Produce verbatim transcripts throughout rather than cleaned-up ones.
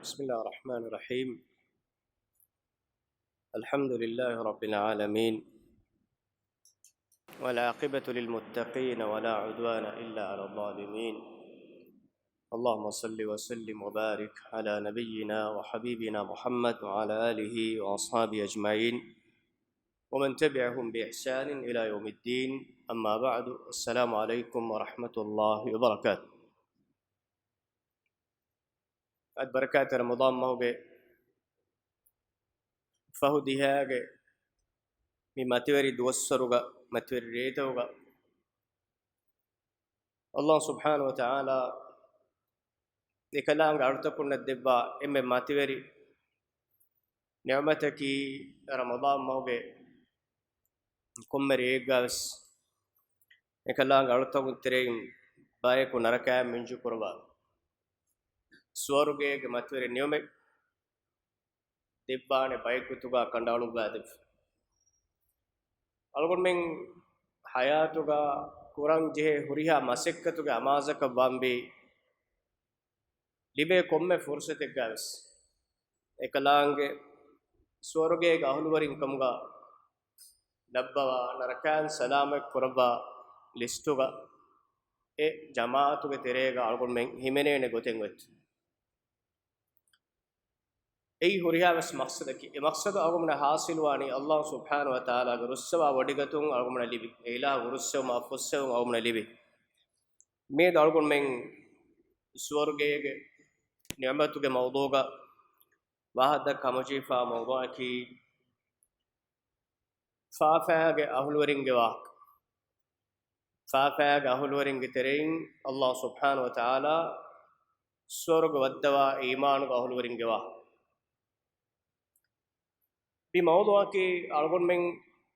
بسم الله الرحمن الرحيم. الحمد لله رب العالمين. والعاقبة للمتقين ولا عدوان إلا على الظالمين. اللهم صل وسلم وبارك على نبينا وحبيبنا محمد وعلى آله وأصحابه أجمعين. ومن تبعهم بإحسان إلى يوم الدين. أما بعد. السلام عليكم ورحمة الله وبركاته. އަދި ބަރަކާތް ރަމަޟާން މަހުގެ ފަހު ދިހައިގެ މި މަތިވެރި ދުވަސްވަރުގަ، މަތިވެރި ރޭތަކުގަ، އައްލާހު ސުބްޙާނަހު ވަތަޢާލާ އެކަލާނގެ އަޅުތަކުންނަށް ދެއްވާ އެންމެ މަތިވެރި ނިޢުމަތަކީ، ރަމަޟާން މަހުގެ ކޮންމެ ރެއެއްގަވެސް އެކަލާނގެ އަޅުތަކުން ތެރެއިން ބަޔަކު ނަރަކައިން މިންޖު ކުރައްވާ، ސުވަރުގޭގެ މަތިވެރި ނިޢުމަތް ދެއްވާނެ ބައެއްގޮތުގަ ކަނޑައަޅުއްވާދެއްވި. އަޅުގަނޑުމެން ޙަޔާތުގަ ކުރަން ޖެހޭ ހުރިހާ މަސައްކަތުގެ އަމާޒަކަށް ވާންވީ، ލިބޭ ކޮންމެ ފުރުޞަތެއްގަވެސް އެކަލާނގެ ސުވަރުގޭގެ އަހުލުވެރިން ކަމުގަ ލައްބަވާ، ނަރަކައިން ސަލާމަތް ކުރައްވާ ލިސްޓުގަ އެ ޖަމާޢަތުގެ ތެރޭގަ އަޅުގަނޑުމެން ހިމެނޭނެ ގޮތެއް އޮތް. އެއީ ހުރިހާވެސް މަޤްޞަދަކީ. އެ މަޤްޞަދު އަޅުގަނޑުމެންނަށް ޙާޞިލުވާނީ އައްލާހު ސުބްޙާނަހު ވަތަޢާލާގެ ރުއްސަވާ ވޮޑިގަތުން އަޅުގަނޑުމެންނަށް ލިބި، އެ އިލާހުގެ ރުއްސެވުމާ ފުއްސެވުން އަޅުގަނޑުމެންނަށް ލިބި. މިއަދު އަޅުގަނޑުމެން ސުވަރުގޭގެ ނިޢުމަތުގެ މައުޟޫޢުގަ ވާހަކަ ދައްކަން ހަމަޖެހިފާ މައުޟޫޢަކީ، ފާފައިގެ އަހުލުވެރިންގެ ވާހަކަ. ފާފައިގެ އަހުލުވެރިންގެ ތެރެއިން އައްލާހު ސުބްޙާނަހު ވަތަޢާލާ ސުވަރުގެ ވައްދަވާ އީމާނުގެ އަހުލުވެރިންގެ ވާހަކަ. މި މައުޟޫޢަކީ އަޅުގަނޑުމެން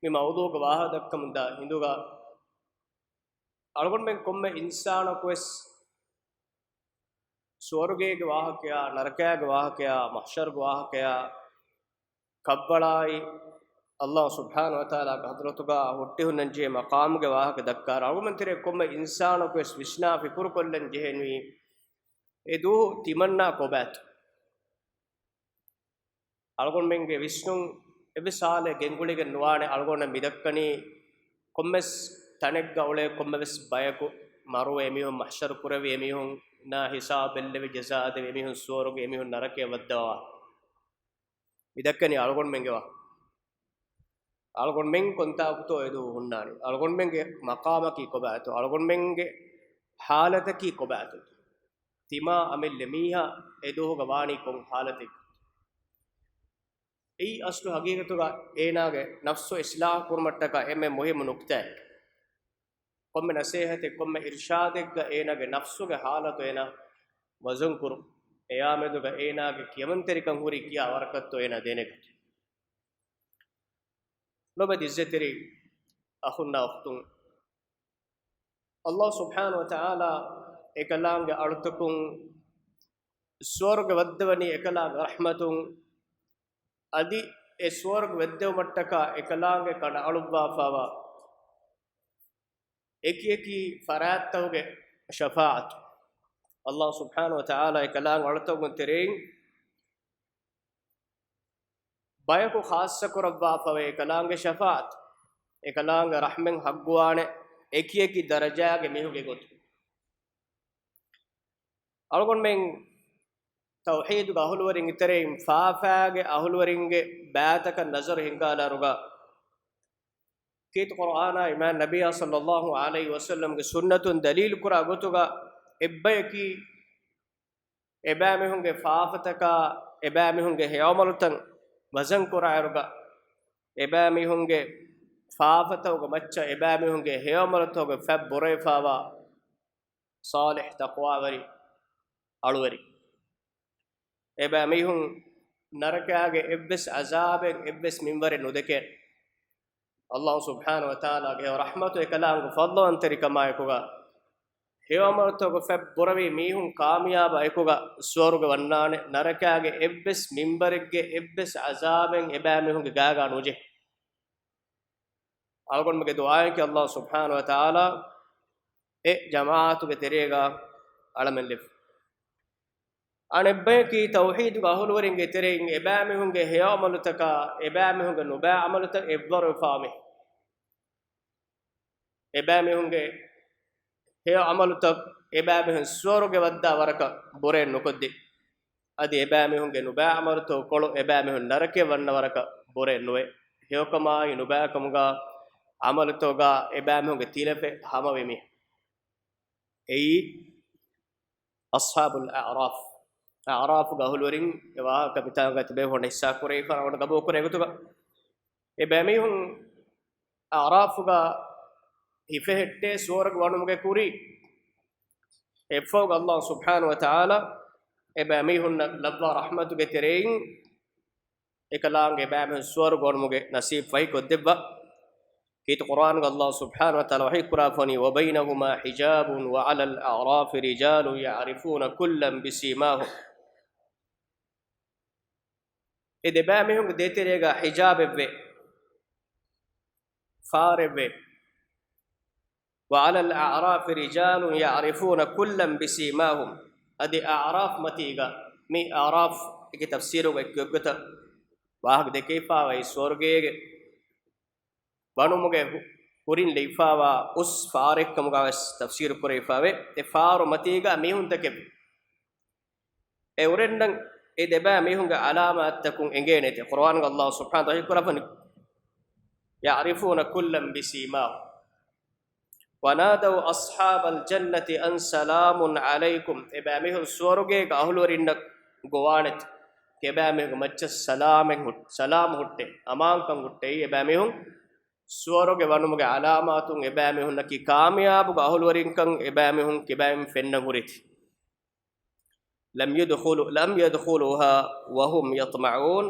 މި މައުޟޫޢުގެ ވާހަކަ ދައްކަމުންދާ ހިނދުގަ އަޅުގަނޑުމެން ކޮންމެ އިންސާނަކުވެސް ސުވަރުގޭގެ ވާހަކަޔާ، ނަރަކައިގެ ވާހަކަޔާ، މަޙްޝަރުގެ ވާހަކަޔާ، ކަށްވަޅާއި އައްލާހު ސުބްޙާނަހު ވަތަޢާލާގެ ޙަޟްރަތުގަ ހުއްޓި ހުންނަން ޖެހޭ މަޤާމުގެ ވާހަކަ ދައްކާއިރު، އަޅުގަނޑުމެން ތެރޭ ކޮންމެ އިންސާނަކުވެސް ވިސްނާ ފިކުރުކޮށްލަން ޖެހެނީ އެ ދުވަހު ތިމަންނާ ކޮބާތޯ؟ އަޅުގަނޑުމެންގެ ވިސްނުން އެއްވެސް ހާލެއް ގެންގުޅިގެން ނުވާނެ. އަޅުގަނޑަށް މިދައްކަނީ ކޮންމެސް ތަނެއްގަ އުޅޭ ކޮންމެވެސް ބަޔަކު މަރުވެ އެމީހުން މަޙްޝަރު ކުރެވި އެމީހުންނާ ހިސާބު ބެއްލެވި ޖަޒާ ދެވި އެމީހުން ސުވަރުގެ އެމީހުން ނަރަކަޔަށް ވައްދަވާ. މިދައްކަނީ އަޅުގަނޑުމެންގެ ވާ. އަޅުގަނޑުމެން ކޮންތާކުތޯ އެދުވަހު ހުންނާނީ؟ އަޅުގަނޑުމެންގެ މަޤާމަކީ ކޮބާތޯ؟ އަޅުގަނޑުމެންގެ ޙާލަތަކީ ކޮބާތޯ؟ ތިމާ އަމިއްލަ މީހާ އެދުވަހުގަ ވާނީ ކޮން ޙާލަތެއް؟ އެއީ އަސްލު ހަގީގަތުގަ އޭނާގެ ނަފްސު އިޞްލާޙު ކުރުމަށްޓަކާ އެންމެ މުހިއްމު ނުކްތާއެއް. ކޮންމެ ނަސޭހަތެއް، ކޮންމެ އިރްޝާދެއްގަ އޭނާގެ ނަފްސުގެ ޙާލަތު އޭނާ ވަޒަންކުރުން. އެއާމެދުގަ އޭނާގެ ކިޔަމަންތެރިކަން ހުރީ ކިޔާ ވަރަކަށްތޯ އޭނާ ދެނެގަތުން. ލޮބުވެތި އިއްޒަތްތެރި އަޚުންނާ އުޚްތުން، އައްލާހު ސުބްޙާނަހު ވަތަޢާލާ އެކަލާނގެ އަޅުތަކުން ސުވަރުގެ ވައްދަވަނީ އެކަލާނގެ ރަޙްމަތުން. އަދި އެ ސުވަރުގެ ވައްދެވުމަށްޓަކާ އެކަލާނގެ ކަނޑައަޅުއްވާފައިވާ އެކިއެކި ފަރާތްތަކުގެ ޝަފާޢަތު. އައްލާހު ސުބްޙާނަހު ވަތަޢާލާ އެކަލާނގެ އަޅުތަކުން ތެރެއިން ބަޔަކު ޚާއްޞަކުރައްވާފަވޭ އެކަލާނގެ ޝަފާޢަތު، އެކަލާނގެ ރަޙްމަތް ހައްގުވާނެ އެކިއެކި ދަރަޖާގެ މީހުންގެ ގޮތުން. އަޅުގަނޑުމެން ތައުޙީދުގެ އަހުލުވެރިން ތެރެއިން ފާފައިގެ އަހުލުވެރިންގެ ބައިތަކަށް ނަޒަރު ހިންގާލާއިރުގަ، ކީރިތި ޤުރްއާނާ އިމާމް ނަބިއްޔާ ޞައްލައްލާހު ޢަލައިހި ވަސައްލަމްގެ ސުންނަތުން ދަލީލުކުރާ ގޮތުގަ އެއްބަޔަކީ އެބައިމީހުންގެ ފާފަތަކާ، އެބައިމީހުންގެ ހެޔޮޢަމަލުތައް ވަޒަންކުރާއިރުގަ، އެބައިމީހުންގެ ފާފަތަކުގެ މައްޗަށް އެބައިމީހުންގެ ހެޔޮޢަމަލުތަކުގެ ފަތް ބުރަވެފައިވާ ޞާލިޙު ތަޤްވާވެރި އަޅުވެރި. އެބައިމީހުން ނަރަކާގެ އެއްވެސް ޢަޒާބެއް އެއްވެސް މިންވަރެއް ނުދެކޭނެ. އައްލާހު ސުބްޙާނަހު ވަތަޢާލާގެ ރަޙްމަތު އެކަލާނގެ ފަޟްލުވަންތެރިކަމާއެކުގަ، ހެޔޮޢަމަލުތަކުގެ ފަތް ބުރަވި މީހުން ކާމިޔާބާ އެކުގަ ސުވަރުގެ ވަންނާނެ، ނަރަކާގެ އެއްވެސް މިންވަރެއްގެ އެއްވެސް ޢަޒާބެއް އެބައިމީހުންގެ ގާގާ ނުޖެހޭ. އަޅުގަނޑުމެންގެ ދުޢާއަކީ އައްލާހު ސުބްޙާނަހު ވަތަޢާލާ އެ ޖަމާޢަތުގެ ތެރޭގަ އަޅަމެން ލެއްވުން. އަނެއްބަޔަކީ ތައުޙީދުގެ އަހުލުވެރިންގެ ތެރެއިން އެބައިމީހުންގެ ހެޔޮ ޢަމަލުތަކާ އެބައިމީހުންގެ ނުބައި ޢަމަލުތައް އެއްވަރު ވެފާ މީ. އެބައިމީހުންގެ ހެޔޮ ޢަމަލުތައް އެބައިމީހުން ސުވަރުގެ ވައްދާ ވަރަކަށް ބުރައެއް ނުކޮށްދޭ. އަދި އެބައިމީހުންގެ ނުބައި ޢަމަލުތައް ކޮޅު އެބައިމީހުން ނަރަކަޔަށް ވަންނަ ވަރަކަށް ބުރައެއް ނުވޭ. ހެޔޮކަމާއި ނުބައިކަމުގަ ޢަމަލުތަކުގަ އެބައިމީހުންގެ ތިލަފެއް ހަމަވީ މީ. އެއީ އަޞްޙާބުލް އަޢްރާފް. އަޢްރާފުގެ އަހުލުވެރިން އެ ވާހަކަ މިތާނގަ ތިބޭފުޅުން ހިއްސާ ކުރެވިފަ އަޅުގަނޑު ގަބޫލު ކުރޭ ގޮތުގަ، އެބައިމީހުން އަޢްރާފުގަ ހިފެހެއްޓޭ ސުވަރުގެ ވަނުމުގެ ކުރީ. އެއަށްފަހުގަ ﷲ ސުބްޙާނަހޫ ވަތަޢާލާ އެބައިމީހުންނަށް ލައްވާ ރަޙްމަތުގެ ތެރެއިން އެކަލާނގެ އެބައިމީހުން ސުވަރުގެ ވަނުމުގެ ނަސީބު ފަހިކޮށްދެއްވާ. ކީރިތި ޤުރްއާނުގަ ﷲ ސުބްޙާނަހޫ ވަތަޢާލާ ވަޙީ ކުރާފަ ވަނީ، وَبَيْنَهُمَا حِجَابٌ وَعَلَى الْأَعْرَافِ رِجَالٌ يَعْرِفُونَ كُلًّا بِسِيمَاهُمْ. އެ ދެބައިމީހުންގެ ދޭތެރޭގަ ޙިޖާބެއްވޭ، ފާރެއްވޭ. وَعَلَى الْأَعْرَافِ رِجَالٌ يَعْرِفُونَ كُلًّا بِسِيمَاهُمْ. އަދި އަޢްރާފް މަތީގަ، މި އަޢްރާފް އެކި ތަފްސީރުގަ އެއްގޮތަށް ވާހަކަ ދެކެވިފާވައި ސުވަރުގޭގެ ވަނުމުގެ ކުރިން ލެއްވާފާވާ އުސް ފާރެއްކަމުގަވެސް ތަފްސީރު ކުރެވިފާވޭ. އެ ފާރު މަތީގަ މީހުންތަކެއް އެ އުރެންނަށް އެ ދެބައި މީހުންގެ ޢަލާމާތްތަކުން އެނގޭނެތެ. ޤުރްއާނުގަ ﷲ ސުބްޙާނަހޫ ވަތަޢާލާ ވަޙީ ކުރައްވަނީ، يَعْرِفُونَ كُلًّا بِسِيمَاهُمْ وَنَادَوْا أَصْحَابَ الْجَنَّةِ أَنْ سَلَامٌ عَلَيْكُمْ. އެބައި މީހުން ސުވަރުގޭގެ އަހުލުވެރިންނަށް ގޮވާނެތެ. އެބައި މީހުންގެ މައްޗަށް ސަލާމެއް ހުއް-، ސަލާމް ހުއްޓޭ، އަމާންކަން ހުއްޓޭ. އެބައި މީހުން ސުވަރުގެ ވަނުމުގެ ޢަލާމާތުން އެބައި މީހުންނަކީ ކާމިޔާބުގެ އަހުލުވެރިންކަން އެބައި މީހުން ކިބައިން ފެންނަން ހުރިތި. لَمْ يَدْخُلُوا، لَمْ يَدْخُلُوهَا وَهُمْ يَطْمَعُونَ.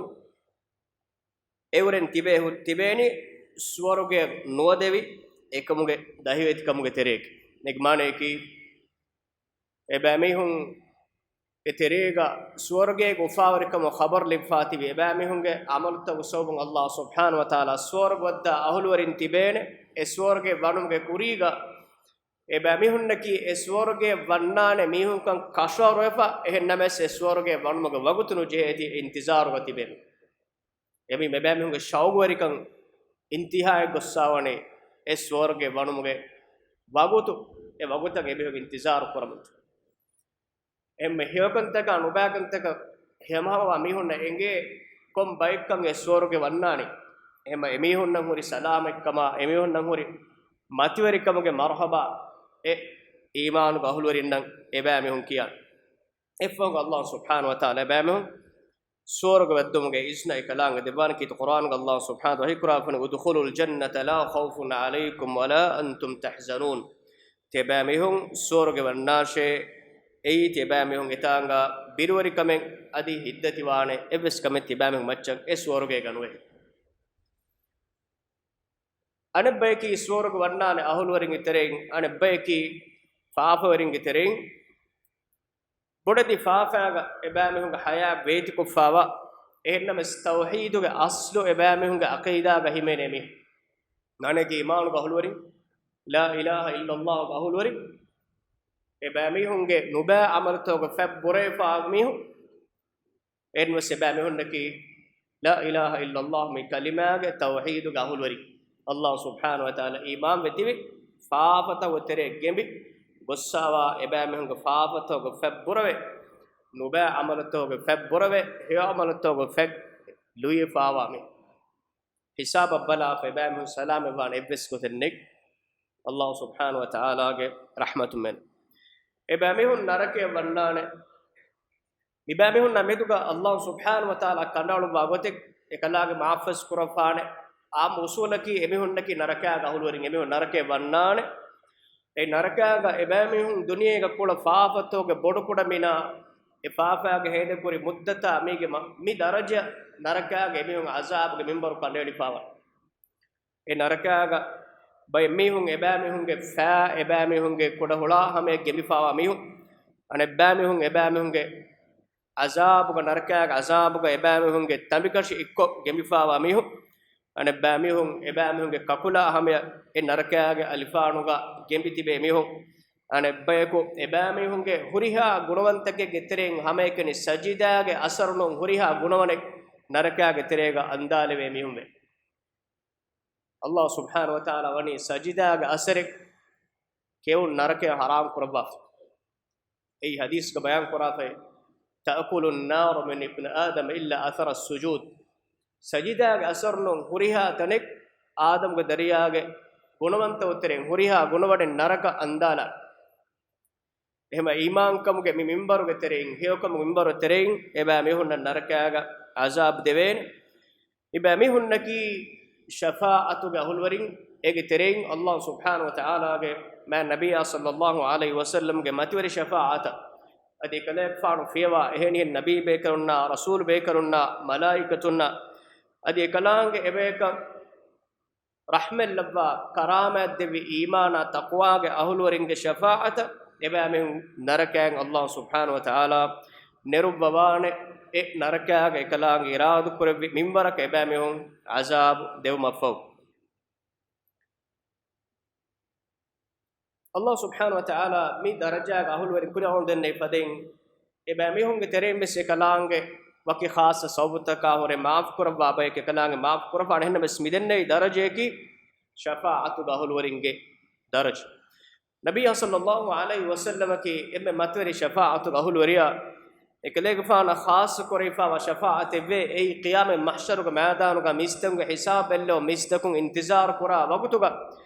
އެއުރެން ތިބޭ ހު-، ތިބޭނީ ސުވަރުގެ ނުވަދެވި އެކަމުގެ ދަހިވެތިކަމުގެ ތެރޭގަ. އެގް މާނަޔަކީ، އެބައިމީހުން އެ ތެރޭގަ ސުވަރުގޭގެ އުފާވެރިކަމަށް ޚަބަރު ލިބިފާ ތިބި އެބައިމީހުންގެ ޢަމަލުތައް ސަބަބުން ﷲ ސުބްޙާނަހޫ ވަތަޢާލާ ސުވަރުގެ ވައްދާ އަހުލުވެރިން ތިބޭނެ. އެ ސުވަރުގެ ވަނުމުގެ ކުރީގަ އެބައިމީހުންނަކީ އެ ސުވަރުގެ ވަންނާނެ މީހުންކަން ކަށަވަރުވެފަ، އެހެންނަމަވެސް އެ ސުވަރުގެ ވަނުމުގެ ވަގުތު ނުޖެހޭތީ އިންތިޒާރުގަ ތިބޭނެ. އެމީ މެބައިމީހުންގެ ޝައުގުވެރިކަން އިންތިހާއަށް ގޮއްސާވަނީ އެ ސުވަރުގެ ވަނުމުގެ ވަގުތު، އެ ވަގުތަށް އެމީހުން އިންތިޒާރު ކުރަމުން. އެންމެ ހެޔޮކަންތަކާ ނުބައިކަންތަކަށް ހަމަހަމަވާ މީހުންނަށް އެނގޭ ކޮން ބައެއްކަން އެ ސުވަރުގެ ވަންނާނީ. އެހެންމަ އެމީހުންނަށް ހުރި ސަލާމަތްކަމާ، އެމީހުންނަށް ހުރި މަތިވެރިކަމުގެ މަރުޙަބާ އެ އީމާނުގެ އަހުލުވެރިންނަށް އެބައިމީހުން ކިޔާ. އެއަށްފަހުގަ ﷲ ސުބްޙާނަހޫ ވަތަޢާލާ އެބައިމީހުން ސުވަރުގެ ވައްދުމުގެ އިޒްނަ އެކަލާނގެ ދެއްވާނެ. ކީރިތި ޤުރްއާނުގަ ﷲ ސުބްޙާނަހޫ ވަތަޢާލާ ވަޙީ ކުރާފަނީ، ادْخُلُوا الْجَنَّةَ لَا خَوْفٌ عَلَيْكُمْ وَلَا أَنْتُمْ تَحْزَنُونَ. ތިޔަބައިމީހުން ސުވަރުގެ ވަންނާށޭ. އެއީ ތިޔަބައިމީހުން އެތާނގަ ބިރުވެރިކަމެއް އަދި ހިތްދަތިވާނެ އެއްވެސް ކަމެއް ތިޔަބައިމީހުން މައްޗަށް އެ ސުވަރުގޭގަ ނުވޭ. އަނެއްބަޔަކީ ސުވަރުގެ ވަންނާނެ އަހުލުވެރިންގެ ތެރެއިން، އަނެއްބަޔަކީ ފާފަވެރިންގެ ތެރެއިން. ބޮޑެތި ފާފައިގަ އެބައިމީހުންގެ ޙަޔާތް ވޭތިކޮށްފާވާ، އެހެންނަމަވެސް ތައުޙީދުގެ އަސްލު އެބައިމީހުންގެ ޢަޤީދާގަ ހިމެނޭ މީ. މާނައަކީ އީމާނުގެ އަހުލުވެރިން، لا إله إلا الله ގެ އަހުލުވެރިން، އެބައިމީހުންގެ ނުބައި ޢަމަލުތަކުގެ ފަތް ބުރަވެފާ މީހުން. އެހެންވެސް އެބައިމީހުންނަކީ لا إله إلا الله މި ކަލިމާގެ ތައުޙީދުގެ އަހުލުވެރިން. ﷲ ސުބްޙާނަހޫ ވަތަޢާލާ އީމާންވެ ތިބި، ފާފަތަކުގެ ތެރެއަށް ގެނބި، ގޮއްސާވާ އެބައިމީހުންގެ ފާފަތަކުގެ ފަތް ބުރަވެ، ނުބައި ޢަމަލުތަކުގެ ފަތް ބުރަވެ، ހެޔޮ ޢަމަލުތަކުގެ ފަތް ލުއިވެފާވާ މީ. ހިސާބަށް ބަލާފަ އެބައިމީހުން ސަލާމަތްވާނެ އެއްވެސް ގޮތެއް ނެތް. ﷲ ސުބްޙާނަހޫ ވަތަޢާލާގެ ރަޙްމަތުން މެން. އެބައިމީހުން ނަރަކަޔަށް ވަންނާނެ. މިބައިމީހުންނާ މެދުގަ ﷲ ސުބްޙާނަހޫ ވަތަޢާލާ ކަނޑައަޅުއްވާ ގޮތެއް އެކަލާގެ މަޢާފުވެސް ކުރައްވާނެ. އާއްމު އުޞޫލަކީ އެމީހުންނަކީ ނަރަކައިގެ އަހުލުވެރިން، އެމީހުން ނަރަކަޔަށް ވަންނާނެ. އެ ނަރަކައިގަ އެބައިމީހުން ދުނިޔޭގަ ކުޅަ ފާފަތަކުގެ ބޮޑުކުޑަ މިނާ، އެ ފާފައިގެ ހޭދަކުރި މުއްދަތާ މީގެ މަ-، މި ދަރަޖަ ނަރަކައިގަ އެމީހުން ޢަޒާބުގެ މިންވަރު ކަނޑައެޅިފާވާ. އެ ނަރަކާގަ ބައެއް މީހުން އެބައިމީހުންގެ ފާ، އެބައިމީހުންގެ ކުޑަހުޅާ ހަމަޔަށް ގެނބިފާވާ މީހުން، އަނެއްބައިމީހުން އެބައިމީހުންގެ ޢަޒާބުގަ، ނަރަކާގެ ޢަޒާބުގަ އެބައިމީހުންގެ ތަނބިކަށި އިއްކޮށް ގެނބިފާވާ މީހުން، އަނެއްބައިމީހުން އެބައިމީހުންގެ ކަކުލާ ހަމަޔަށް އެ ނަރަކާގެ އަލިފާނުގަ ގެނބި ތިބޭ މީހުން، އަނެއްބަޔަކު އެބައިމީހުންގެ ހުރިހާ ގުނަވަންތަކެއްގެ ތެރެއިން ހަމައެކަނި ސަޖިދާގެ އަސަރު ނޫން ހުރިހާ ގުނަވަނެއް ނަރަކާގެ ތެރޭގަ އަންދާލެވޭ މީހުންވޭ. އައްލާހު ސުބްޙާނަހު ވަތަޢާލާ ވަނީ ސަޖިދާގެ އަސަރެއް ކެއުން ނަރަކަޔަށް ޙަރާމް ކުރައްވާފަ. އެއީ ޙަދީޘްގަ ބަޔާން ކުރާފައި، تأكل النار من ابن آدم إلا أثر السجود. ސަޖިދާގެ އަސަރުނޫން ހުރިހާ ތަނެއް އާދަމްގެ ދަރިޔާގެ ގުނަވަންތަވެތެރެއިން ހުރިހާ ގުނަވަޑެއް ނަރަކަ އަންދާލާ. އެހެމަ އީމާންކަމުގެ މި މިންބަރުގެ ތެރެއިން، ހެޔޮކަމުގެ މިންބަރުގެ ތެރެއިން އެބައިމީހުންނަށް ނަރަކާގަ ޢަޒާބް ދެވޭނެ. އެބައިމީހުންނަކީ ޝަފާޢަތުގެ އަހުލުވެރިން. އޭގެ ތެރެއިން އައްލާހު ސުބްޙާނަހު ވަތަޢާލާގެ މާތް ނަބިއްޔާ ޞައްލައްލާހު ޢަލައިހި ވަސައްލަމްގެ މަތިވެރި ޝަފާޢަތަށް އަދި އެކަލޭގެފާނު ފިޔަވާ އެހެނިހެން ނަބީ ބޭކަލުންނާ، ރަސޫލު ބޭކަލުންނާ، މަލާއިކަތުންނާ އަދި އެކަލާނގެ އެބަޔަކަށް ރަޙްމަތްލައްވާ ކަރާމާތްދެއްވި އީމާނާ ތަޤްވާގެ އަހުލުވެރިންގެ ޝަފާޢަތަށް އެބައިމީހުން ނަރަކައިން އައްލާހު ސުބްޙާނަހު ވަތަޢާލާ ނެރުއްވަވާނެ. އެ ނަރަކާގެ އެކަލާނގެ އިރާދަކުރެއްވި މިންވަރަކަށް އެބައިމީހުން ޢަޒާބު ދެވުމަށްފަހު. އައްލާހު ސުބްޙާނަހު ވަތަޢާލާ މި ދަރަޖާގެ އަހުލުވެރިން ކުރިއަށް ދެންނެވި ފަދައިން، އެބައިމީހުންގެ ތެރެއިން ވެސް އެކަލާނގެ ވަކި ޚާއްޞަ ސަބަބުތަކާ ހުރެ މާފު ކުރައްވާ ބަޔަކު އެކަލާނގެ މާފު ކުރައްވާނެ. އެހެންނަމަވެސް މިދެންނެވި ދަރަޖަޔަކީ ޝަފާޢަތުގެ އަހުލުވެރިންގެ ދަރަޖަ. ނަބިއްޔާ ޞައްލައްލާހު ޢަލައިހި ވަސައްލަމަކީ އެންމެ މަތިވެރި ޝަފާޢަތުގެ އަހުލުވެރިޔާ. އެކަލޭގެފާނަށް ޚާއްޞަ ކުރެވިފާވާ ޝަފާޢަތެއްވޭ. އެއީ ޤިޔާމަތް މަޙްޝަރުގެ މައިދާނުގަ މީސްތަކުންގެ ހިސާބު ބެއްލެވުން މީސްތަކުން އިންތިޒާރު ކުރާ ވަގުތުގަ،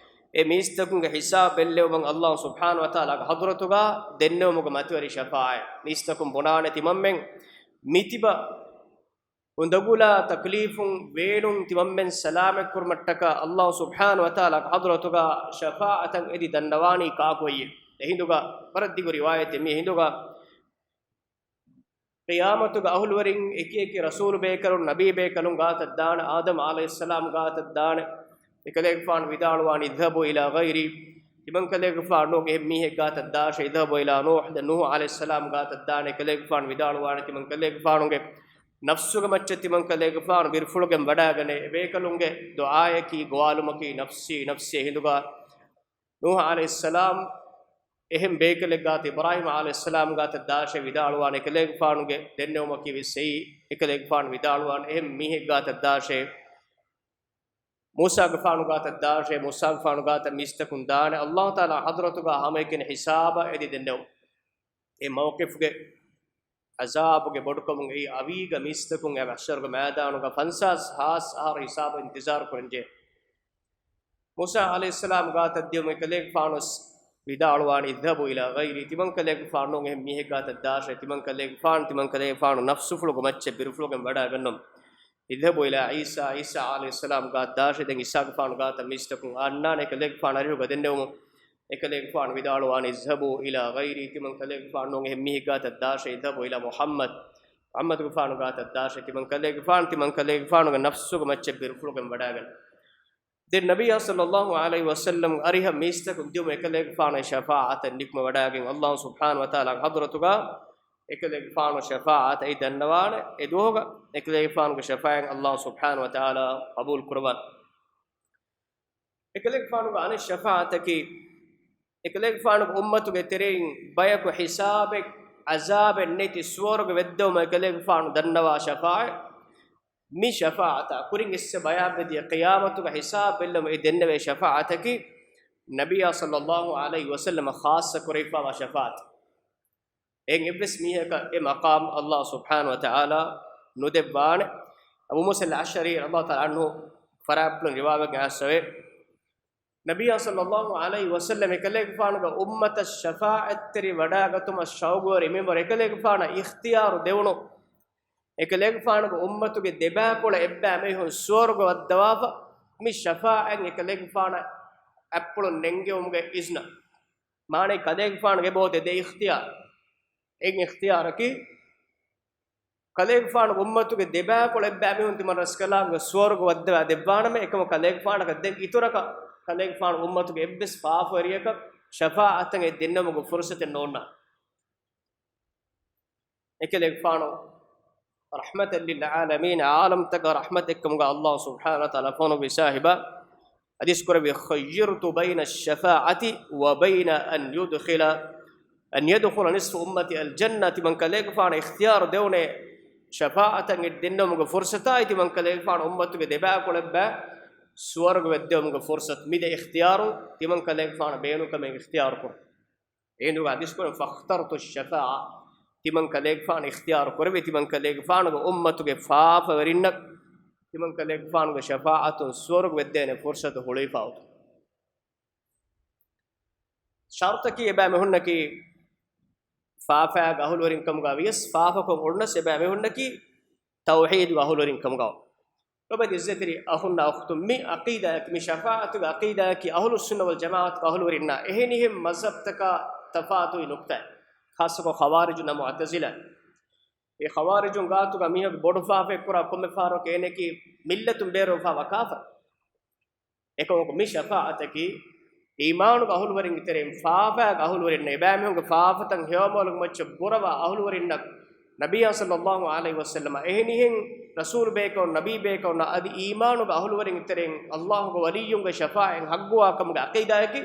އެ މީސްތަކުންގެ ހިސާބު ބެއްލެވުމަށް އައްލާހު ސުބްޙާނަހު ވަތަޢާލާގެ ޙަޟްރަތުގަ ދެންނެވުމުގެ މަތިވެރި ޝަފާޢަތް. މީސްތަކުން ބުނާނެ ތިމަންމެން މިތިބަ އުނދަގުލާ ތަކްލީފުން ވޭނުން ތިމަންމެން ސަލާމަތްކުރުމަށްޓަކާ އައްލާހު ސުބްޙާނަހު ވަތަޢާލާގެ ޙަޟްރަތުގަ ޝަފާޢަތަށް އެދި ދަންނަވާނީ ކާކު އެއްޔެވެ؟ އެ ހިނދުގަ ވަރަށް ދިގު ރިވާޔަތެއް. މި ހިނދުގަ ޤިޔާމަތުގެ އަހުލުވެރިން އެކި އެކި ރަސޫލު ބޭކަލުން، ނަބީ ބޭކަލުން ގާތަށް ދާނެ، އާދަމް ޢަލައިހިއްސަލާމް ގާތަށް ދާނެ. އެކަލޭގެފާނު ވިދާޅުވާނެ، اذهبوا إلى غيري، ތިމަން ކަލޭގެފާނު ނޫން އެހެން މީހެއް ގާތަށް ދާށޭ. اذهبوا إلى نوح، ދެން ނޫޙު ޢަލައިހިއްސަލާމް ގާތަށް ދާނެ. އެކަލޭގެފާނު ވިދާޅުވާނެ، ތިމަން ކަލޭގެފާނުގެ ނަފްސުގެ މައްޗަށް ތިމަން ކަލޭގެފާނު ބިރުފުޅުގެން ވަޑާގަނޭ. އެބޭކަލުންގެ ދުޢާޔަކީ ގޮވާލުމަކީ، ނަފްސީ، ނަފްސީ. އެ ހިނދުގަ ނޫޙު ޢަލައިހިއްސަލާމް އެހެން ބޭކަލެއް ގާތަށް، އިބްރާހީމް ޢަލައިހިއްސަލާމް ގާތަށް ދާށޭ ވިދާޅުވާނެ. އެކަލޭގެފާނުގެ ދެންނެވުމަކީ ވެސް އެއީ. އެކަލޭގެފާނު ވިދާޅުވާނެ، އެހެން މީހެއް ގާތަށް ދާށޭ. މޫސާގެފާނު ގާތަށް ދާށޭ. މޫސާގެފާނު ގާތަށް މީސްތަކުން ދާނެ. އައްލާހު ތަޢާލާ ޙަޟްރަތުގަ ހަމައެކަނި ހިސާބަށް އެދި ދެންނެވުން. އެ މައުޤިފުގެ ޢަޒާބުގެ ބޮޑުކަމުން އެއީ އަވީގަ މީސްތަކުން އެ މަޙްޝަރުގެ މައިދާނުގަ ފަންސާސް ހާސް އަހަރު ހިސާބަށް އިންތިޒާރު ކުރަންޖެހޭ. މޫސާ ޢަލައިހިއްސަލާމް ގާތަށް ދިޔުމުން އެކަލޭގެފާނު ވެސް ވިދާޅުވާނެ، اذهبوا إلى غيري، ތިމަން ކަލޭގެފާނު ނޫން އެހެން މީހެއް ގާތަށް ދާށޭ. ތިމަން ކަލޭގެފާނު، ތިމަން ކަލޭގެފާނު ނަފްސުފުޅުގެ މައްޗަށް ބިރުފުޅުގެން ވަޑާގަންނަމު. اذهبوا إلى عيسى، ޢީސާ ޢަލައިހިއްސަލާމް ގާތަށް ދާށޭ. ދެން ޢީސާގެފާނު ގާތަށް މީސްތަކުން އަންނާނެ. އެކަލޭގެފާނު އަރިހުގަ ދެންނެވުމުން އެކަލޭގެފާނު ވިދާޅުވާނެ، اذهبوا إلى غيري، ތިމަން ކަލޭގެފާނު ނޫން އެހެން މީހެއް ގާތަށް ދާށޭ. اذهبوا إلى محمد، މުޙައްމަދުގެފާނު ގާތަށް ދާށޭ. ތިމަން ކަލޭގެފާނު، ތިމަން ކަލޭގެފާނުގެ ނަފްސުގެ މައްޗަށް ބިރުފުޅުގެން ވަޑާގަން. ދެން ނަބިއްޔާ ޞައްލައްލާހު ޢަލައިހި ވަސައްލަމް އަރިހަށް މީސްތަކުން ދިޔުމު އެކަލޭގެފާނު ޝަފާޢަތަށް ނިކުމެވަޑާގެން އައްލާހު ސުބްޙާނަހު ވަތަޢާލާގެ ޙަޟްރަތުގަ އެކަލޭގެފާނު ޝަފާޢަތަށް އެދި ދަންނަވާނެ. އެ ދުވަހުގަ އެކަލޭގެފާނުގެ ޝަފާޢަތް އައްލާހު ސުބްޙާނަހު ވަތަޢާލާ ޤަބޫލު ކުރައްވާނެ. އެކަލޭގެފާނުގެ އަނެއް ޝަފާޢަތަކީ، އެކަލޭގެފާނުގެ އުއްމަތުގެ ތެރެއިން ބަޔަކު ހިސާބެއް ޢަޒާބެއް ނެތި ސުވަރުގެ ވެއްދެވުމަށް އެކަލޭގެފާނު ދަންނަވާ ޝަފާޢަތް. މި ޝަފާޢަތާ ކުރިން އިސްވެ ބަޔާންވެދިޔަ ޤިޔާމަތުގެ ހިސާބު ބެއްލުމަށް އެ ދެންނެވޭ ޝަފާޢަތަކީ، ނަބިއްޔާ ޞައްލައްލާހު ޢަލައިހި ވަސައްލަމަށް ޚާއްޞަ ކުރެވިފާވާ ޝަފާޢަތެއް. އެއިން އެއްވެސް މީހަކަށް އެ މަޤާމް އައްލާހު ސުބްޙާނަހު ވަތަޢާލާ ނުދެއްވާނެ. އަބޫ މޫސަ އަލްއަޝްޢަރީ ރަޟިޔައްލާހު ތަޢާލާ ޢަންހު ފަރާތްޕުޅުން ރިވާވެގެން އައިސްފަވޭ. ނަބިއްޔާ ޞައްލައްލާހު ޢަލައިހި ވަސައްލަމް އެކަލޭގެފާނުގެ އުއްމަތަށް ޝަފާޢަތްތެރި ވަޑާގަތުމަށް ޝައުގުވެރި މިންވަރު އެކަލޭގެފާނަށް އިޚްތިޔާރު ދެވުނު، އެކަލޭގެފާނުގެ އުއްމަތުގެ ދެބައިކުޅަ އެއްބައި މީހުން ސުވަރުގެ ވައްދަވާފަ، މި ޝަފާޢަތް އެކަލޭގެފާނަށް އަތްޕުޅުން ނެންގެވުމުގެ އިޒްނަ. މާނައީ ކަލޭގެފާނުގެ އެބައޮތޭ ދެ އިޚްތިޔާރު. އެއް އިޚްތިޔާރަކީ، ކަލޭގެފާނުގެ އުއްމަތުގެ ދެބައިކުޅަ އެއްބައި މީހުން ތިމަން ރަސްކަލާނގެ ސުވަރުގެ ވައްދަވާ ދެއްވާނަމޭ، އެކަމު ކަލޭގެފާނަކަށް ދެން އިތުރަކަށް ކަލޭގެފާނު އުއްމަތުގެ އެއްވެސް ފާފަވެރިޔަކަށް ޝަފާޢަތެއް ދެންނެވުމުގެ ފުރުޞަތެއް ނޯންނާނެ. އެކަލޭގެފާނު ރަޙްމަތަށް ލިލްޢާލަމީން، ޢާލަމްތަކަށް ރަޙްމަތެއްކަމުގަ އައްލާހު ސުބްޙާނަހު ވަތަޢާލާ ފޮނުއްވި ސާހިބާ، ޙަދީޘް ކުރެއްވި، خُيِّرْتُ بَيْنَ الشَّفَاعَةِ وَبَيْنَ أَنْ يُدْخِلَ، أَنْ يَدْخُلَ نِصْفُ أُمَّتِي الْجَنَّةَ، ތިމަން ކަލޭގެފާނަށް އިޚްތިޔާރު ދެވުނޭ ޝަފާޢަތަށް އެ ދެންނެވުމުގެ ފުރުޞަތާއި، ތިމަން ކަލޭގެފާނު އުއްމަތުގެ ދެބައިކުޅަށް ބައި ސުވަރުގެ ވެއްދެވުމުގެ ފުރުޞަތު. މި ދެ އިޚްތިޔާރު ތިމަން ކަލޭގެފާނަށް ބޭނުންކަމެއް އިޚްތިޔާރު ކުރުން. އެހިނދުގަ ޙަދީޘް ކުރެއްވި، فَاخْتَرْتُ الشَّفَاعَةَ، ތިމަން ކަލޭގެފާނު އިޚްތިޔާރު ކުރެއްވި، ތިމަން ކަލޭގެފާނުގެ އުއްމަތުގެ ފާފަވެރިންނަށް ތިމަން ކަލޭގެފާނުގެ ޝަފާޢަތުން ސުވަރުގެ ވެއްދޭނެ ފުރުޞަތު ހުޅުވިފަ އޮތުން. ޝަރުޠަކީ އެބައިމީހުންނަކީ ފާފައިގެ އަހުލުވެރިންކަމުގަ ވިޔަސް، ފާފަކޮށް އުޅުނަސް އެބައިމީހުންނަކީ ތައުޙީދުގެ އަހުލުވެރިންކަމުގަ. ލޮބުވެތި ޢިއްޒަތްތެރި އަޚުންނާ އުޚްތުން، މި ޢަޤީދާއަކީ، މި ޝަފާޢަތުގެ ޢަޤީދާއަކީ އަހުލުއްސުންނަ ވަލްޖަމާޢަތުގެ އަހުލުވެރިންނާ އެހެނިހެން މަޒްހަބްތަކާ ތަފާތުވި ނުކްތާއެއް. ޚާއްޞަކޮށް ޚަވާރިޖުންނާ މުޢުތަޒިލާ. އެ ޚަވާރިޖުން ގާތުގަ މީހަކު ބޮޑު ފާފައެއް ކުރާ ކޮންމެ ފަހަރަކު އޭނައަކީ މިއްލަތުން ބޭރުވެފައިވާ ކާފަރު. އެކަމަކު މި ޝަފާޢަތަކީ އީމާނުގެ އަހުލުވެރިންގެ ތެރެއިން ފާފައިގެ އަހުލުވެރިންނަށް، އެބައިމީހުންގެ ފާފަތައް ހެޔޮއަމާލުގެ މައްޗަށް ބުރަވާ އަހުލުވެރިންނަށް، ނަބިއްޔާ ޞައްލައްލާހު ޢަލައިހި ވަސައްލަމަ އެހެނިހެން ރަސޫލު ބޭކަލުން، ނަބީ ބޭކަލުންނަށް އަދި އީމާނުގެ އަހުލުވެރިންގެ ތެރެއިން އައްލާހުގެ ވަލިއްޔުންގެ ޝަފާޢަތް ޙައްޤުވާކަމުގެ ޢަޤީދާއަކީ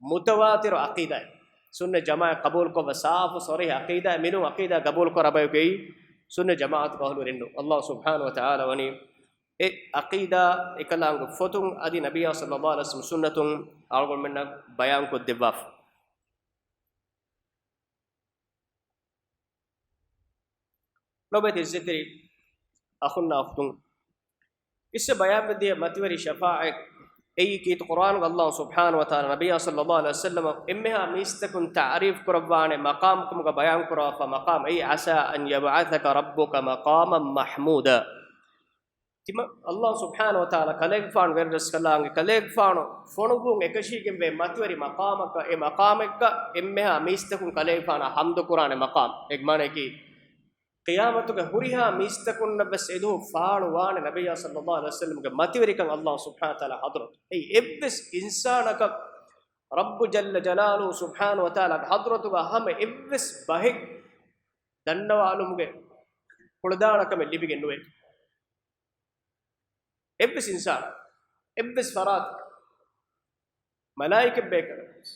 މުތަވާތިރު ޢަޤީދާއެއް. ސުންނަ ޖަމާޢަތް ޤަބޫލުކޮށްފަ ސާފު ޞަރީޙު ޢަޤީދާއެއް. މިނޫން ޢަޤީދާ ޤަބޫލުކުރާ ބަޔަކު އެއީ ސުންނަ ޖަމާޢަތުގެ އަހުލުވެރިންނޫން. އައްލާހު ސުބްޙާނަހު ވަތަޢާލާ ވަނީ އެ ޢަޤީދާ އެކަލާނގެ ފޮތުން އަދި ނަބިއްޔާ ޞައްލައްލާހު ޢަލައިހި ވަސައްލަމް ސުންނަތުން އަޅުގަނޑުމެންނަށް ބަޔާންކޮށްދެއްވާފަ. ލޮބުވެތި ޢިއްޒަތްތެރި އަޚުންނާ އުޚްތުން، އިސްވެ ބަޔާންވެދިޔަ މަތިވެރި ޝަފާޢަތް އެއީ ކީރިތި ޤުރްއާނުގަ އައްލާހު ސުބްޙާނަހު ވަތަޢާލާ ނަބިއްޔާ ޞައްލައްލާހު ޢަލައިހި ވަސައްލަމަށް އެންމެހާ މީސްތަކުން ތަޢުރީފު ކުރައްވާނެ މަޤާމު ކަމުގަ ބަޔާން ކުރައްވާފަ މަޤާމު އެއީ، عَسَىٰ أَنْ يَبْعَثَكَ رَبُّكَ مَقَامًا مَحْمُودًا. ތިމަ-، އައްލާހު ސުބްޙާނަހު ވަތަޢާލާ ކަލޭގެފާނު ވެރިރަސްކަލާނގެ ކަލޭގެފާނު ފޮނުއްވުން އެކަށީގެންވޭ މަތިވެރި މަޤާމަކަށް، އެ މަޤާމެއްގަ އެންމެހާ މީސްތަކުން ކަލޭގެފާނާ ޙަމްދު ކުރާނެ މަޤާމް. އޭގެ މާނައަކީ، ޤިޔާމަތުގެ ހުރިހާ މީސްތަކުންނަށް ވެސް އެދުވަހު ފާޅުވާނެ ނަބިއްޔާ ޞައްލައްލާހު ޢަލައިހި ވަސައްލަމްގެ މަތިވެރިކަން އައްލާހު ސުބްޙާނަހު ވަތަޢާލާ ޙަޟްރަތު. އެއީ އެއްވެސް އިންސާނަކަށް ރައްބު ޖައްލަ ޖަލާލުހު ސުބްޙާނަހު ވަތަޢާލާގެ ޙަޟްރަތުގަ ހަމަ އެއްވެސް ބަހެއް ދަންނަވާލުމުގެ ކުޅަދާނަކަމެއް ލިބިގެން ނުވޭ. އެއްވެސް އިންސާނަށް، އެއްވެސް ފަރާތަކަށް، މަލާއިކަތް ބޭކަލަކަށް،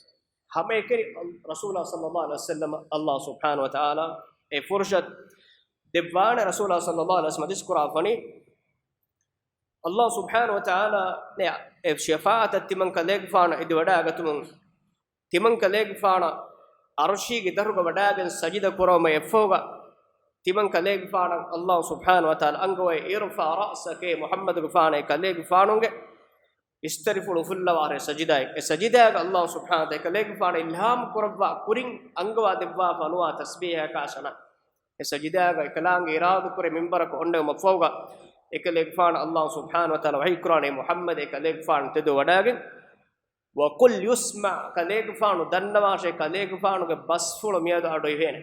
ހަމައެކަނި ރަސޫލާ ޞައްލައްލާހު ޢަލައިހި ވަސައްލަމަށް އައްލާހު ސުބްޙާނަހު ވަތަޢާލާ އެ ފުރުޞަތު ދެއްވާނެ ރަސޫލާ ޞައްލައްލާހު ޢަލައިހި ވަސައްލަމަށް ޙަދީޘް ކުރާ ފަނި. އައްލާހު ސުބްޙާނަހު ވަތަޢާލާ އެ ޝަފާޢަތަށް ތިމަން ކަލޭގެފާނަށް އެދިވަޑައިގަތުމުން، ތިމަން ކަލޭގެފާނަށް ޢަރުޝީގެ ދަށުގަ ވަޑައިގެން ސަޖިދަ ކުރުމަށް އެއްފަހުގަ، ތިމަން ކަލޭގެފާނަށް އައްލާހު ސުބްޙާނަހު ވަތަޢާލާ އަންގަވައި، ارفع رأسك، އޭ މުޙައްމަދުގެފާނޭ ކަލޭގެފާނުގެ އިސްތަށިފުޅު އުފުއްލަވާށޭ ސަޖިދާއެއް. އެ ސަޖިދާގަ އައްލާހު ސުބްޙާނަހު ވަތަޢާލާ އެކަލޭގެފާނަށް އިލްހާމް ކުރައްވާ ކުރިން އަންގަވާ ދެއްވާފަ ނުވާ ތަސްބީޙަކާ ސަނާ. އެ ސަޖިދާގަ އެކަލާނގެ އިރާދަކުރެ މިންބަރަކަށް އޮންނެވުމަށްފަހުގަ، އެކަލޭގެފާނަށް އައްލާހު ސުބްޙާނަހު ވަތަޢާލާ ވަޙީކުރާނެ، އޭ މުޙައްމަދޭ ކަލޭގެފާނު ތެދުވަޑައިގެން، وقل يسمع، ކަލޭގެފާނު ދަންނަވާށޭ، ކަލޭގެފާނުގެ ބަސްފުޅު މިއަދު އަޑުއިވޭނެ.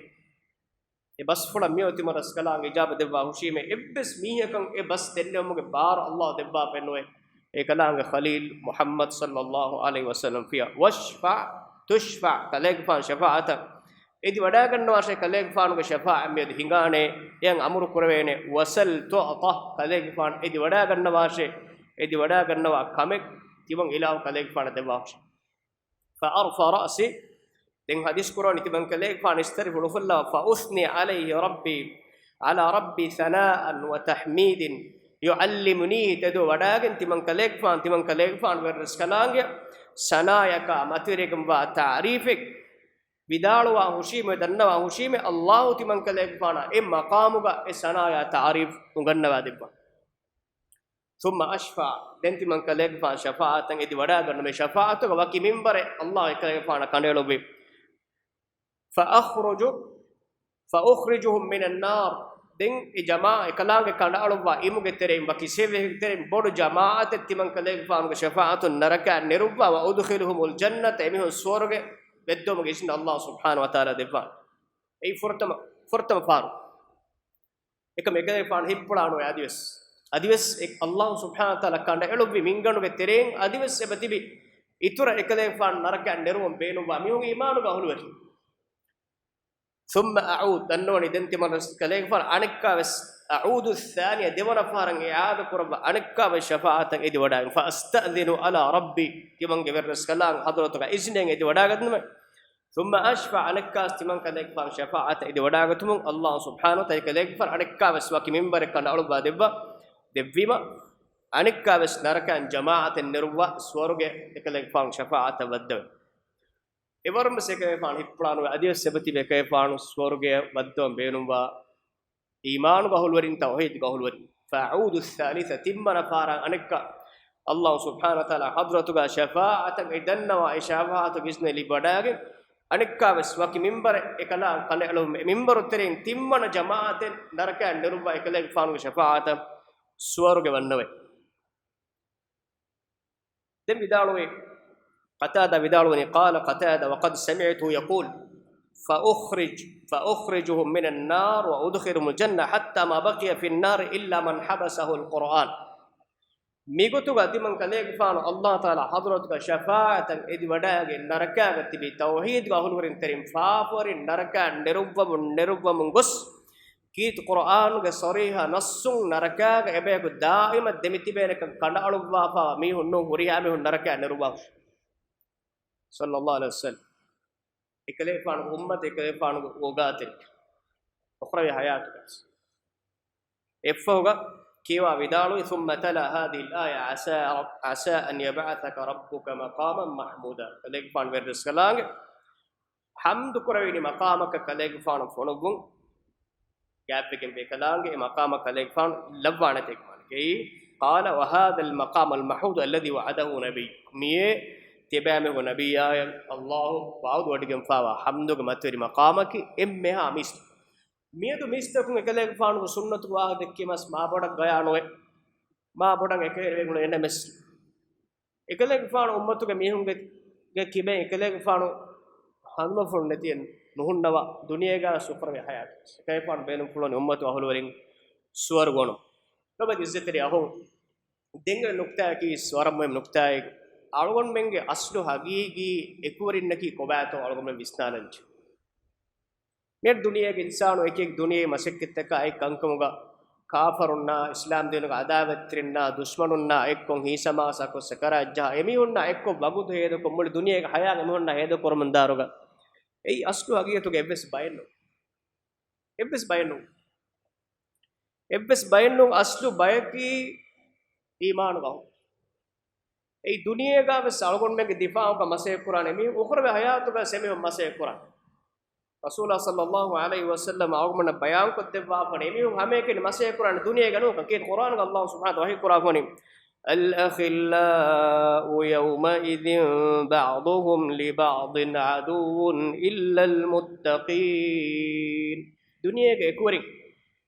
އެ ބަސްފުޅަށް މިއޮތީ ތިމަން ރަސްކަލާނގެ އިޖާބަ ދެއްވާ ހުށީމޭ، އެއްވެސް މީހަކަށް އެ ބަސް ދެންނެވުމުގެ ބާރު އައްލާހު ދެއްވާފައެއް ނުވޭ. އެކަލާނގެ ޚަލީލް މުޙައްމަދު ޞައްލައްލާހު ޢަލައިހި ވަސައްލަމް ފިޔަ، واشفع تشفع، ކަލޭގެފާނު ޝަފާޢަތަށް އެދިވަޑައިގަންނަވާށޭ، ކަލޭގެފާނުގެ ޝަފާޢަތް މިއަދު ހިނގާނެ، އެޔަށް އަމުރު ކުރެވޭނެ، وسل تعط، ކަލޭގެފާނު އެދިވަޑައިގަންނަވާށޭ، އެދިވަޑައިގަންނަވާ ކަމެއް ތިމަން އިލާހު ކަލޭގެފާނަށް ދެއްވާށޭ. فأرفع رأسي، ދެން ޙަދީޘް ކުރާނީ ތިމަން ކަލޭގެފާނު އިސްތަށިފުޅު އުފުއްލަވާ، فأثني عليه ربي على ربي ثناء وتحميد يعلمنيه، ތެދު ވަޑައިގެން ތިމަން ކަލޭގެފާނު، ތިމަން ކަލޭގެފާނު ވެރިރަސްކަލާނގެ ސަނާޔަކާ މަތިވެރިކަން ވާ ތަޢުރީފެއް ވިދާޅުވާ ހުށީމޭ، ދަންނަވާ ހުށީމޭ، އައްލާހު ތިމަން ކަލޭގެފާނަށް އެ މަޤާމުގަ އެ ސަނާޔާ ތަޢުރީފް އުނގަންނަވާ ދެއްވާ. ثم أشفع، ދެން ތިމަން ކަލޭގެފާނު ޝަފާޢަތަށް އެދި ވަޑައިގަންނަވާ، ޝަފާޢަތުގެ ވަކި މިންބަރެއް އައްލާހު އެކަލޭގެފާނަށް ކަނޑައެޅުއްވި. فأخرج، فأخرجهم من النار، ދެން އެ ޖަމާ، އެކަލާނގެ ކަނޑައަޅުއްވާ އިމުގެ ތެރެއިން، ވަކި ސެވިހެއްގެ ތެރެއިން ބޮޑު ޖަމާޢަތެއް ތިމަން ކަލޭގެފާނުގެ ޝަފާޢަތުން ނަރަކައަށް ނެރުއްވާ، وأدخلهم الجنة، އެމީހުން ސުވަރުގެ ވެއްދެވުމުގެ އިޒުނަށް އައްލާހު ސުބްޙާނަހު ވަތަޢާލާ ދެއްވާނެ. އެއީ ފުރަތަމަ، ފުރަތަމަ ފާރު. އެކަމް އެކަލޭގެފާނު ހިތްޕުޅާނުވޭ އަދިވެސް. އަދިވެސް އެ އައްލާހު ސުބްޙާނަހު ވަތަޢާލާ ކަނޑައެޅުއްވި މިންގަނޑުގެ ތެރެއިން އަދިވެސް އެބަ ތިބި އިތުރަށް އެކަލޭގެފާނު ނަރަކައަށް ނެރުވަން ބޭނުންވާ މީހުން އީމާނުގެ އަހުލުވެރި. ثم أعود، ދަންނަވަނީ ދެން ތިމަން ރަސް ކަލޭގެފާނު އަނެއްކާވެސް أعود الثانية، ދެވަނަ ފަހަރަށް އިޢާދަ ކުރައްވާ އަނެއްކާވެސް ޝަފާޢަތަށް އެދިވަޑާގެން، فأستأذن على ربي، ތިމަންގެ ވެރިރަސްކަލާނގެ ޙަޟްރަތުގަ އިޒްނެއް އެދިވަޑާގަތުމެ، ثم أشفع، އަނެއްކާވެސް ތިމަން ކަލޭގެފާނު ޝަފާޢަތަށް އެދިވަޑާގަތުމުން، ﷲ ސުބްޙާނަހޫ ވަތަޢާލާ ކަލޭގެފާނު އަނެއްކާވެސް ވަކި މިންބަރެއް ކަނޑައަޅުއްވާ ދެއްވާ، ދެއްވީމަ، އަނެއްކާވެސް ނަރަކައިން ޖަމާޢަތެއް ނެރުއްވާ ސުވަރުގެ އެކަލޭގެފާނު ޝަފާޢަތަށް ވައްދަވެ. އެވަރުންވެސް އެކަލޭގެފާނު ހިއްޕުޅާނުވެ، އަދިވެސް އެބަތިބި އެކަލޭގެފާނު ސުވަރުގެއަށް ވައްދަވަން ބޭނުންވާ އީމާނުގެ އަހުލުވެރިން، ތައުޙީދުގެ އަހުލުވެރިން. فأعود الثالثة، ތިންވަނަ ފަހަރަށް އަނެއްކާ ﷲ ސުބްޙާނަހޫ ވަތަޢާލާ ޙަޟްރަތުގަ ޝަފާޢަތަށް އެދަންނަވާ، އެ ޝަފާޢަތުގެ އިޒްނަ ލިބިވަޑާގެން، އަނެއްކާވެސް ވަކި މިންބަރެއް އެކަލާނގެ ކަނޑައެޅުމުން، އެ މިންބަރު ތެރެއިން ތިންވަނަ ޖަމާޢަތެއް ނަރަކައިން ނެރުއްވާ އެކަލޭގެފާނުގެ ޝަފާޢަތަށް ސުވަރުގެ ވަންނަވައި. ދެން ވިދާޅުވި، ޤަތާދާ ވިދާޅުވަނީ، قال قتادة وقد سمعته يقول، فأخرج، فأخرجهم من النار وأدخلهم الجنة حتى ما بقي في النار إلا من حبسه القرآن. މިގޮތުގަ ތިމަން ކަލޭގެފާނު ﷲ ތަޢާލާ ޙަޟްރަތުގަ ޝަފާޢަތަށް އެދިވަޑާގެން، ނަރަކާގަ ތިބި ތައުޙީދުގެ އަހުލުވެރިން ތެރެއިން ފާފަވެރިން ނަރަކައިން ނެރުއްވަމުން، ނެރުއްވަމުން ގޮސް، ކީރިތި ޤުރުއާނުގެ ޞަރީޙަ ނައްޞުން ނަރަކާގަ އެބަޔަކު ދާއިމަށް ދެމިތިބޭނެކަން ކަނޑައަޅުއްވާފައިވާ މީހުން ނޫން، ހުރިހާ މީހުން ނަރަކައިން ނެރުއްވާފަ. ޞައްލައްލާހު ޢަލައިހި ވަސައްލަމް. އެކަލޭގެފާނުގެ އުއްމަތު، އެކަލޭގެފާނުގެ އޯގާތެރި، އުޚްރަވީ ޙަޔާތުގަ. އެއަށްފަހުގަ ކިޔަވާ ވިދާޅުވި، ثم تلا هذه الآية عسى، عسى أن يبعثك ربك مقاما محمودا. ކަލޭގެފާނު ވެރިރަސްކަލާނގެ ޙަމްދު ކުރެވިނީ މަޤާމަކަށް ކަލޭގެފާނު ފޮނުއްވުން ގާތްވެގެން ވޭ. ކަލާނގެ އެ މަޤާމަށް ކަލޭގެފާނު ލައްވާނެތޭ ކަމަށް. އެއީ، قال وهذا المقام المحمود الذي وعده نبي، މިއޭ ތިޔަބައިމީހުން ނަބިއްޔާއަށް ﷲ ވަޢުދު ވޮޑިގެންފާވާ ޙަމްދުގެ މަތިވެރި މަޤާމަކީ އެންމެހާ މީސް. މިއަދު މީސްތަކުން އެކަލޭގެފާނުގެ ސުންނަތުގެ ވާހަކަ ދެއްކީމަސް މާ ބޮޑަށް ގަޔާނުވެ، މާ ބޮޑަށް އެކަހެރިވެގުޅޭ. އެނަމެސް އެކަލޭގެފާނު އުއްމަތުގެ މީހުންގެ، ގެ ކިބައިން އެކަލޭގެފާނު ހަނދުމަފުޅު ނެތިއެއް ނުހުންނަވާ، ދުނިޔޭގަ ސުޚްރަވި ޙަޔާތު. އެކަލޭގެފާނު ބޭނުންފުޅުވަނީ އުއްމަތު އަހުލުވެރިން ސުވަރުގެ އުޅުން. ލޮބުވެތި އިއްޒަތްތެރި އަޚުން، ދެން އޮތް ނުކްތާއަކީ ވަރަށް މުހިންމު ނުކްތާއެއް. އަޅުގަނޑުމެންގެ އަސްލު ހަގީގީ އެކުވެރިންނަކީ ކޮބާތޯ އަޅުގަނޑުމެން ވިސްނާލަންޖެ. މިއަދު ދުނިޔޭގެ އިންސާނު އެކި އެކި ދުނިޔޭ މަސައްކަތްތަކާ އެކި ކަންކަމުގަ ކާފަރުންނާ، އިސްލާމް ދީނުގެ އަދާވަތްތެރިންނާ، ދުޝްމަނުންނާ އެއްކޮށް ހީސަމާސް އަކޮށް ސަކަރާތް ޖަހާ، އެމީހުންނާ އެއްކޮށް ވަގުތު ހޭދަކޮށް، މުޅި ދުނިޔޭގެ ހަޔާތް އެމީހުންނާ ހޭދަކުރަމުންދާއިރުގަ އެއީ އަސްލު ހަގީގަތުގަ އެއްވެސް ބައެއް ނޫން. އެއްވެސް ބައެއް ނޫން. އެއްވެސް ބައެއް ނޫން. އަސްލު ބަޔަކީ އީމާނުގަ އަހު. އެއީ ދުނިޔޭގަ ވެސް އަޅުގަނޑުމެންގެ ދިފާޢުގަ މަސައްކަތް ކުރާނެ އެމީހުން، އުޚްރަވީ ޙަޔާތުގަ ވެސް އެމީހުން މަސައްކަތް ކުރާނެ. ރަސޫލާ ޞައްލައްލާހު ޢަލައިހި ވަސައްލަމް އަޅުގަނޑަށް ބަޔާންކޮށްދެއްވާފަ ވަނީ، އެމީހުން ހަމައެކަނި މަސައްކަތް ކުރާނެ ދުނިޔޭގަ ނޫން. ކީރިތި ޤުރުއާނުގަ ﷲ ސުބްޙާނަހޫ ވަތަޢާލާ ވަޙީ ކުރާފަ ވަނީ، الأخلاء يومئذ بعضهم لبعض عدو إلا المتقين. ދުނިޔޭގެ އެކުވެރިން،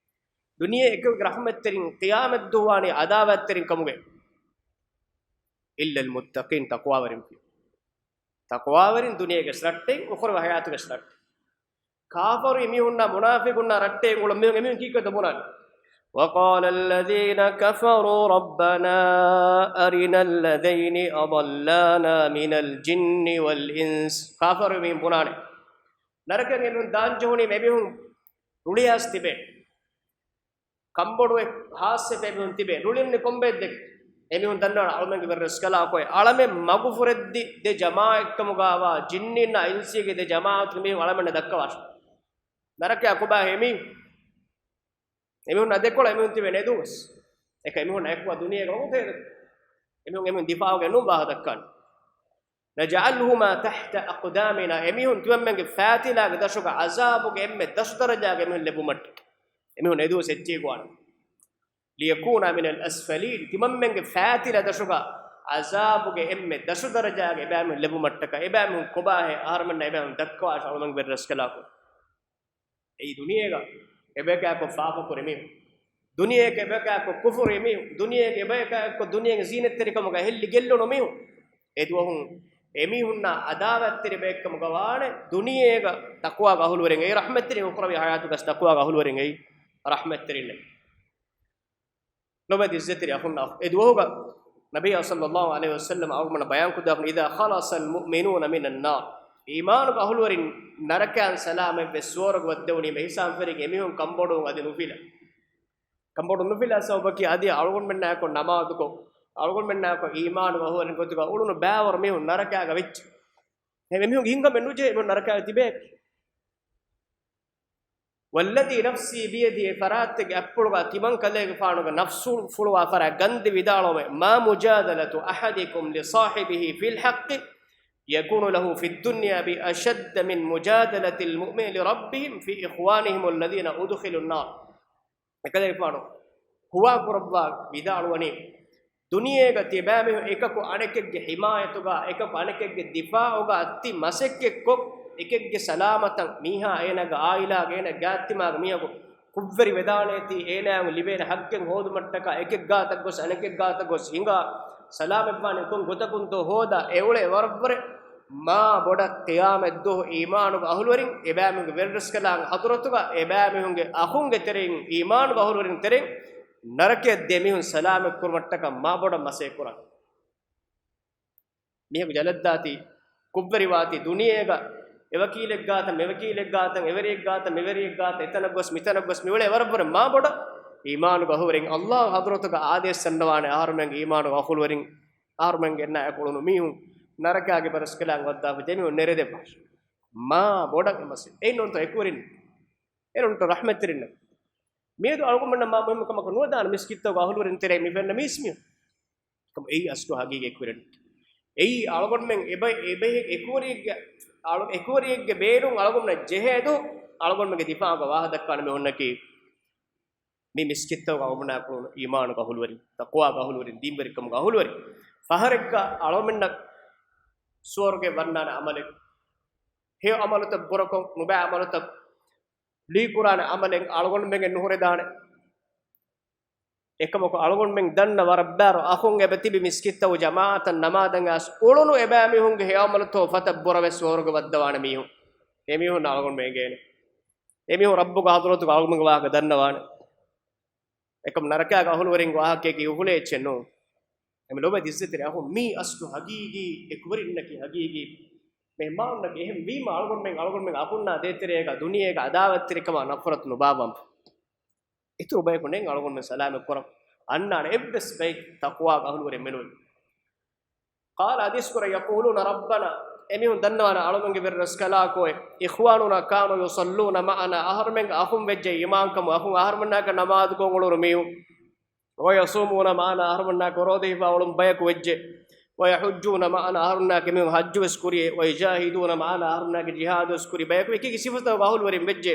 ދުނިޔޭ އެކުވެރިން ރަޙްމަތްތެރިން ޤިޔާމަތްދުވަހު ވާނީ އަދާވަތްތެރިން ކަމުގައި. إلا المتقين، ތަޤްވާވެރިން. ތަޤްވާވެރިން ދުނިޔޭގެ ރައްޓެއް، އުޚްރަވީ ޙަޔާތުގެ ރައްޓެއް. ކާފަރު މީހުންނާ މުނާފިޤުންނާ ރައްޓެއް އުޅުން މީހުން، އެމީހުން ކީކޭތޯ ބުނާނެ؟ وقال الذين كفروا ربنا أرنا الذين أضلانا من الجن والإنس. ކާފަރު މީހުން ބުނާނެ، ނަރަކައަށް އެމީހުން ދާންޖެހުނީމަ އެމީހުން ރުޅިއައިސް ތިބޭ. ކަންބޮޑުވެ ހާސްވެފަ އެމީހުން ތިބޭ. ރުޅިން ކޮންބައެއް ދެ؟ އެމީހުން ދަންނަވަން އަޅުމެންގެ ވެރިރަސްކަލާކޮ އަޅަމެން މަގުފުރެއްދި ދެ ޖަމާޢަތްކަމުގައިވާ ޖިންނީންނާ އިންސީގެ ދެ ޖަމާޢަތުގެ މީހުން އަޅަމެންނަށް ދައްކަވާށި. ނަރަކައަށް ކޮބާ ހޭ މީހުން؟ އެމީހުންނާ ދެކޮޅަށް އެމީހުން ތިބޭ ނެދުވަސް. އެކަ އެމީހުންނާ އެކުވާ ދުނިޔޭގަ ވަގުތު ހޭދަ. އެމީހުން އެމީހުން ދިފާޢުގައި ނޫން ވާހަކަ ދައްކާނެ. نجعلهما تحت أقدامنا، އެމީހުން ތިމަންމެންގެ ފައިތިލާގެ ދަށުގަ ޢަޒާބުގެ އެންމެ ދަށު ދަރަޖާގަ އެމީހުން ލެއްވުމަށްޓަކައި. އެމީހުން އެދުވަސް އެއްޗެހި ގޮވާނެ. ليكونا من الأسفلين، ތިމަންމެންގެ ފައިތިލާ ދަށުގަ ޢަޒާބުގެ އެންމެ ދަށު ދަރަޖާގަ އެބައިމީހުން ލެއްވުމަށްޓަކައި. އެބައިމީހުން ކޮބާހޭ އަހަރުމެންނަށް އެބައިމީހުން ދައްކަވާށި އަޅުމެންގެ ވެރިރަސްކަލާކޮ. އެއީ ދުނިޔޭގަ އެބަޔަކާއެކު ފާފަކުރި މީހުން، ދުނިޔޭގަ އެބަޔަކާއެކު ކުފުރުވި މީހުން، ދުނިޔޭގަ އެބަޔަކާއެކު ދުނިޔޭގެ ޒީނަތްތެރިކަމުގަ ހެއްލި ގެއްލުނު މީހުން، އެދުވަހުން އެމީހުންނާ އަދާވަތްތެރި ބައެއްކަމުގަ ވާނެ. ދުނިޔޭގަ ތަޤްވާގެ އަހުލުވެރިން އެއީ ރަޙްމަތްތެރިން، އުޚްރަވީ ޙަޔާތުގަސް ތަޤްވާގެ އަހުލުވެރިން އެއީ ރަޙްމަތްތެރިންނެއް. ލޮބެތި އިއްޒަތްތެރި އަޚުންނާ، އެ ދުވަހުގަ ނަބިއްޔާ ޞައްލައްލާހު ޢަލައިހި ވަސައްލަމަ އަޅުގަނޑަށް ބަޔާންކޮށްދެއްވާފަ، إذا خلص المؤمنون من النار، އީމާނުގެ އަހުލުވެރިން ނަރަކައިން ސަލާމަތްވެ ސުވަރުގެ ވައްދެވުނީމަ، އިޙްސާންފެރިގެން އެމީހުން ކަންބޮޑުވުން އަދި ނުފިލަ. ކަންބޮޑު ނުފިލާ ސަބަބަކީ އަދި އަޅުގަނޑުމެންނާއެކު ނަމާދުކޮށް، އަޅުގަނޑުމެންނާއެކު އީމާނުގެ އަހުލުވެރިން ގޮތުގަ އުޅުނު ބައިވަރު މީހުން ނަރަކާގަ ވެއްޖެ. އެހެންވެ މީހުންގެ ހިނގަމެއް ނުޖެހޭ މީހުން ނަރަކާގަ ތިބޭކީ. والذي نفسي بيده، އެ ފަރާތްތަކުގެ އަތްޕުޅުގަ ތިމަން ކަލޭގެފާނުގެ ނަފްސު ފުޅުވާ ފަރާތް ގަންދި ވިދާޅުވަމޭ، ما مجادلة أحدكم لصاحبه في الحق يكون له في الدنيا بأشد من مجادلة المؤمنين لربهم في إخوانهم الذين أدخلوا النار. އެކަލޭގެފާނު ހުވާ ކުރައްވާ ވިދާޅުވަނީ، ދުނިޔޭގަ ތިބާމީހުން އެކަކު އަނެކެއްގެ ހިމާޔަތުގަ، އެކަކު އަނެކެއްގެ ދިފާއުގަ އަތި މަސައްކަތްކޮށް، އެކެއްގެ ސަލާމަތަށް މީހާ އޭނާގެ އާއިލާގެ އޭނާ ގާތްތިމާގެ މީހަކު ކުށްވެރި ވެދާނޭތީ، އޭނާއަށް ލިބޭނެ ހައްގެއް ހޯދުމަށްޓަކާ އެކެއް ގާތަށް ގޮސް އަނެކެއް ގާތަށް ގޮސް ހިނގާ ސަލާމަތްވާނެ ކޮން ގޮތަކުންތޯ ހޯދާ އެއުޅޭ ވަރަށްވުރެ މާ ބޮޑަށް ޤިޔާމަތްދުވަހު އީމާނުގެ އަހުލުވެރިން އެބައިމީހުންގެ ވެރިރަސްކަލާނގެ ޙަޟްރަތުގަ އެބައިމީހުންގެ އަޚުންގެ ތެރެއިން އީމާނުގެ އަހުލުވެރިން ތެރެއިން ނަރަކަޔަށް ދިޔަ މީހުން ސަލާމަތް ކުރުމަށްޓަކާ މާ ބޮޑަށް މަސައްކަތް ކުރާ. މީހަކު ޖަލަށްދާތީ، ކުށްވެރިވާތީ، ދުނިޔޭގަ އެވަކީލެއްގާތަން މެވަކީލެއްގާތަން އެވެރިއެއްގާތަން މިވެރިއެއްގާތަން އެތަނަށް ގޮސް މިތަނަށް ގޮސް މިއުޅޭ ވަރަށްވުރެ މާ ބޮޑަށް އީމާނުގެ އަހުލުވެރިން އައްލާހު ޙަޟްރަތުގަ އާދޭސް ދަންނަވާނެ އަހަރުމެންގެ އީމާނުގެ އަހުލުވެރިން އަހަރުމެންގެ އެންނާ އެކު އުޅުނު މީހުން ނަރަކާގެ ވެރިރަސްކަލާނގެ ވައްދާފަ ދެމީހުން ނެރެދެއްވާށި. މާ ބޮޑަށް އެމަސް. އެއިން ނޫންތޯ އެކުވެރިން. އެއިން ނޫންތޯ ރަޙްމަތްތެރިންނަށް. މިއަދު އަޅުގަނޑުމެންނަށް މާ މުހިއްމު ކަމަކު ނުވަދާނަ މިސްކިތްތަކުގެ އަހުލުވެރިން ތެރޭ މި ފެންނަ މީސްމީހުން. އެކަމަކު އެއީ އަސްލު ހަގީގީ އެކުވެރިން. އެއީ އަޅުގަނޑުމެން އެބަ-، އެބަ-، އެކުވެރިއެއްގެ، އަޅު-، އެކުވެރިއެއްގެ ބޭނުން އަޅުގަނޑުމެންނަށް ޖެހޭދޯ އަޅުގަނޑުމެންގެ ދިފާޢުގަ ވާހަކަ ދައްކާނެ މީހުންނަކީ މި މިސްކިތްތަކުގަ އުޅުނު އީމާނުގެ އަހުލުވެރިން، ތަޤްވާގެ އަހުލުވެރިން، ދީންވެރިކަމުގެ އަހުލުވެރިން. ފަހަރެއްގަ އަޅުމެންނަށް ސުވަރުގެ ވަންނާނެ ޢަމަލެއް، ހެޔޮ ޢަމަލުތައް ބުރަކޮށް ނުބައި ޢަމަލުތައް ލީކުރާނެ ޢަމަލެއް އަޅުގަނޑުމެންގެ ނުހުރެދާނެ. އެކަމަކު އަޅުގަނޑުމެން ދަންނަ ވަރަށްބާރު އަޚުން އެބަ ތިބި މިސްކިތްތަކު ޖަމާޢަތަށް ނަމާދަށް އައިސް އުޅުނު އެބައިމީހުންގެ ހެޔޮ ޢަމަލުތޯ ފަތަށް ބުރަވެސް ސުވަރުގެ ވައްދަވާނެ މީހުން. އެމީހުން އަޅުގަނޑުމެން އެނގޭނެ. އެމީހުން ރައްބުގެ ޙަޟްރަތުގަ އަޅުގަނޑުމެންގެ ވާހަކަ ދަންނަވާނެ. އެކަމް ނަރަކާގެ އަހުލުވެރިންގެ ވާހަކައަކީ އުފުލޭ އެއްޗެއް ނޫން. އެމެ ލޮބެ ދިއްސެތެރި އަޚުން މީ އަސްލު ހަގީގީ އެކުވެރިންނަކީ ހަގީގީ މެހެމާނުންނަކީ. އެހެން ވީމަ އަޅުގަނޑުމެން އަޅުގަނޑުމެން އަޚުންނާ ދޭތެރޭގަ ދުނިޔޭގަ އަދާވަތްތެރިކަމާ ނަފްރަތު ނުބާވާން. އިތުރު ބަޔަކު ނެތް އަޅުގަނޑުމެން ސަލާމަތް ކުރަން. އަންނާނެ އެއްވެސް ބައެއް ތަޤްވާގެ އަހުލުވެރިން މެނުވެ. قال އަދިސްކުރަ يقولون ربنا، އެމީހުން ދަންނަވާނެ އަޅުމެންގެ ވެރިރަސްކަލާކޯއެ، إخواننا كانوا يصلون معنا، އަހަރުމެންގެ އަޚުން ވެއްޖެ އީމާންކަމު އަޚުން އަހަރުމެންނާކަށް ނަމާދުކޮށް އުޅުނު މީހުން. ويصومون معنا، އަހަރުމެންނާކަށް ރޯދަ ހިފާ އުޅުން ބަޔަކު ވެއްޖެ. ويحجون معنا، އަހަރުމެންނާކަށް މީހުން ޙައްޖު ވެސް ކުރި. ويجاهدون معنا، އަހަރުމެންނާކަށް ޖިހާދު ވެސް ކުރި ބަޔަކު އެކި އެކި ސިފަތަކުގެ އަހުލުވެރިން ވެއްޖެ.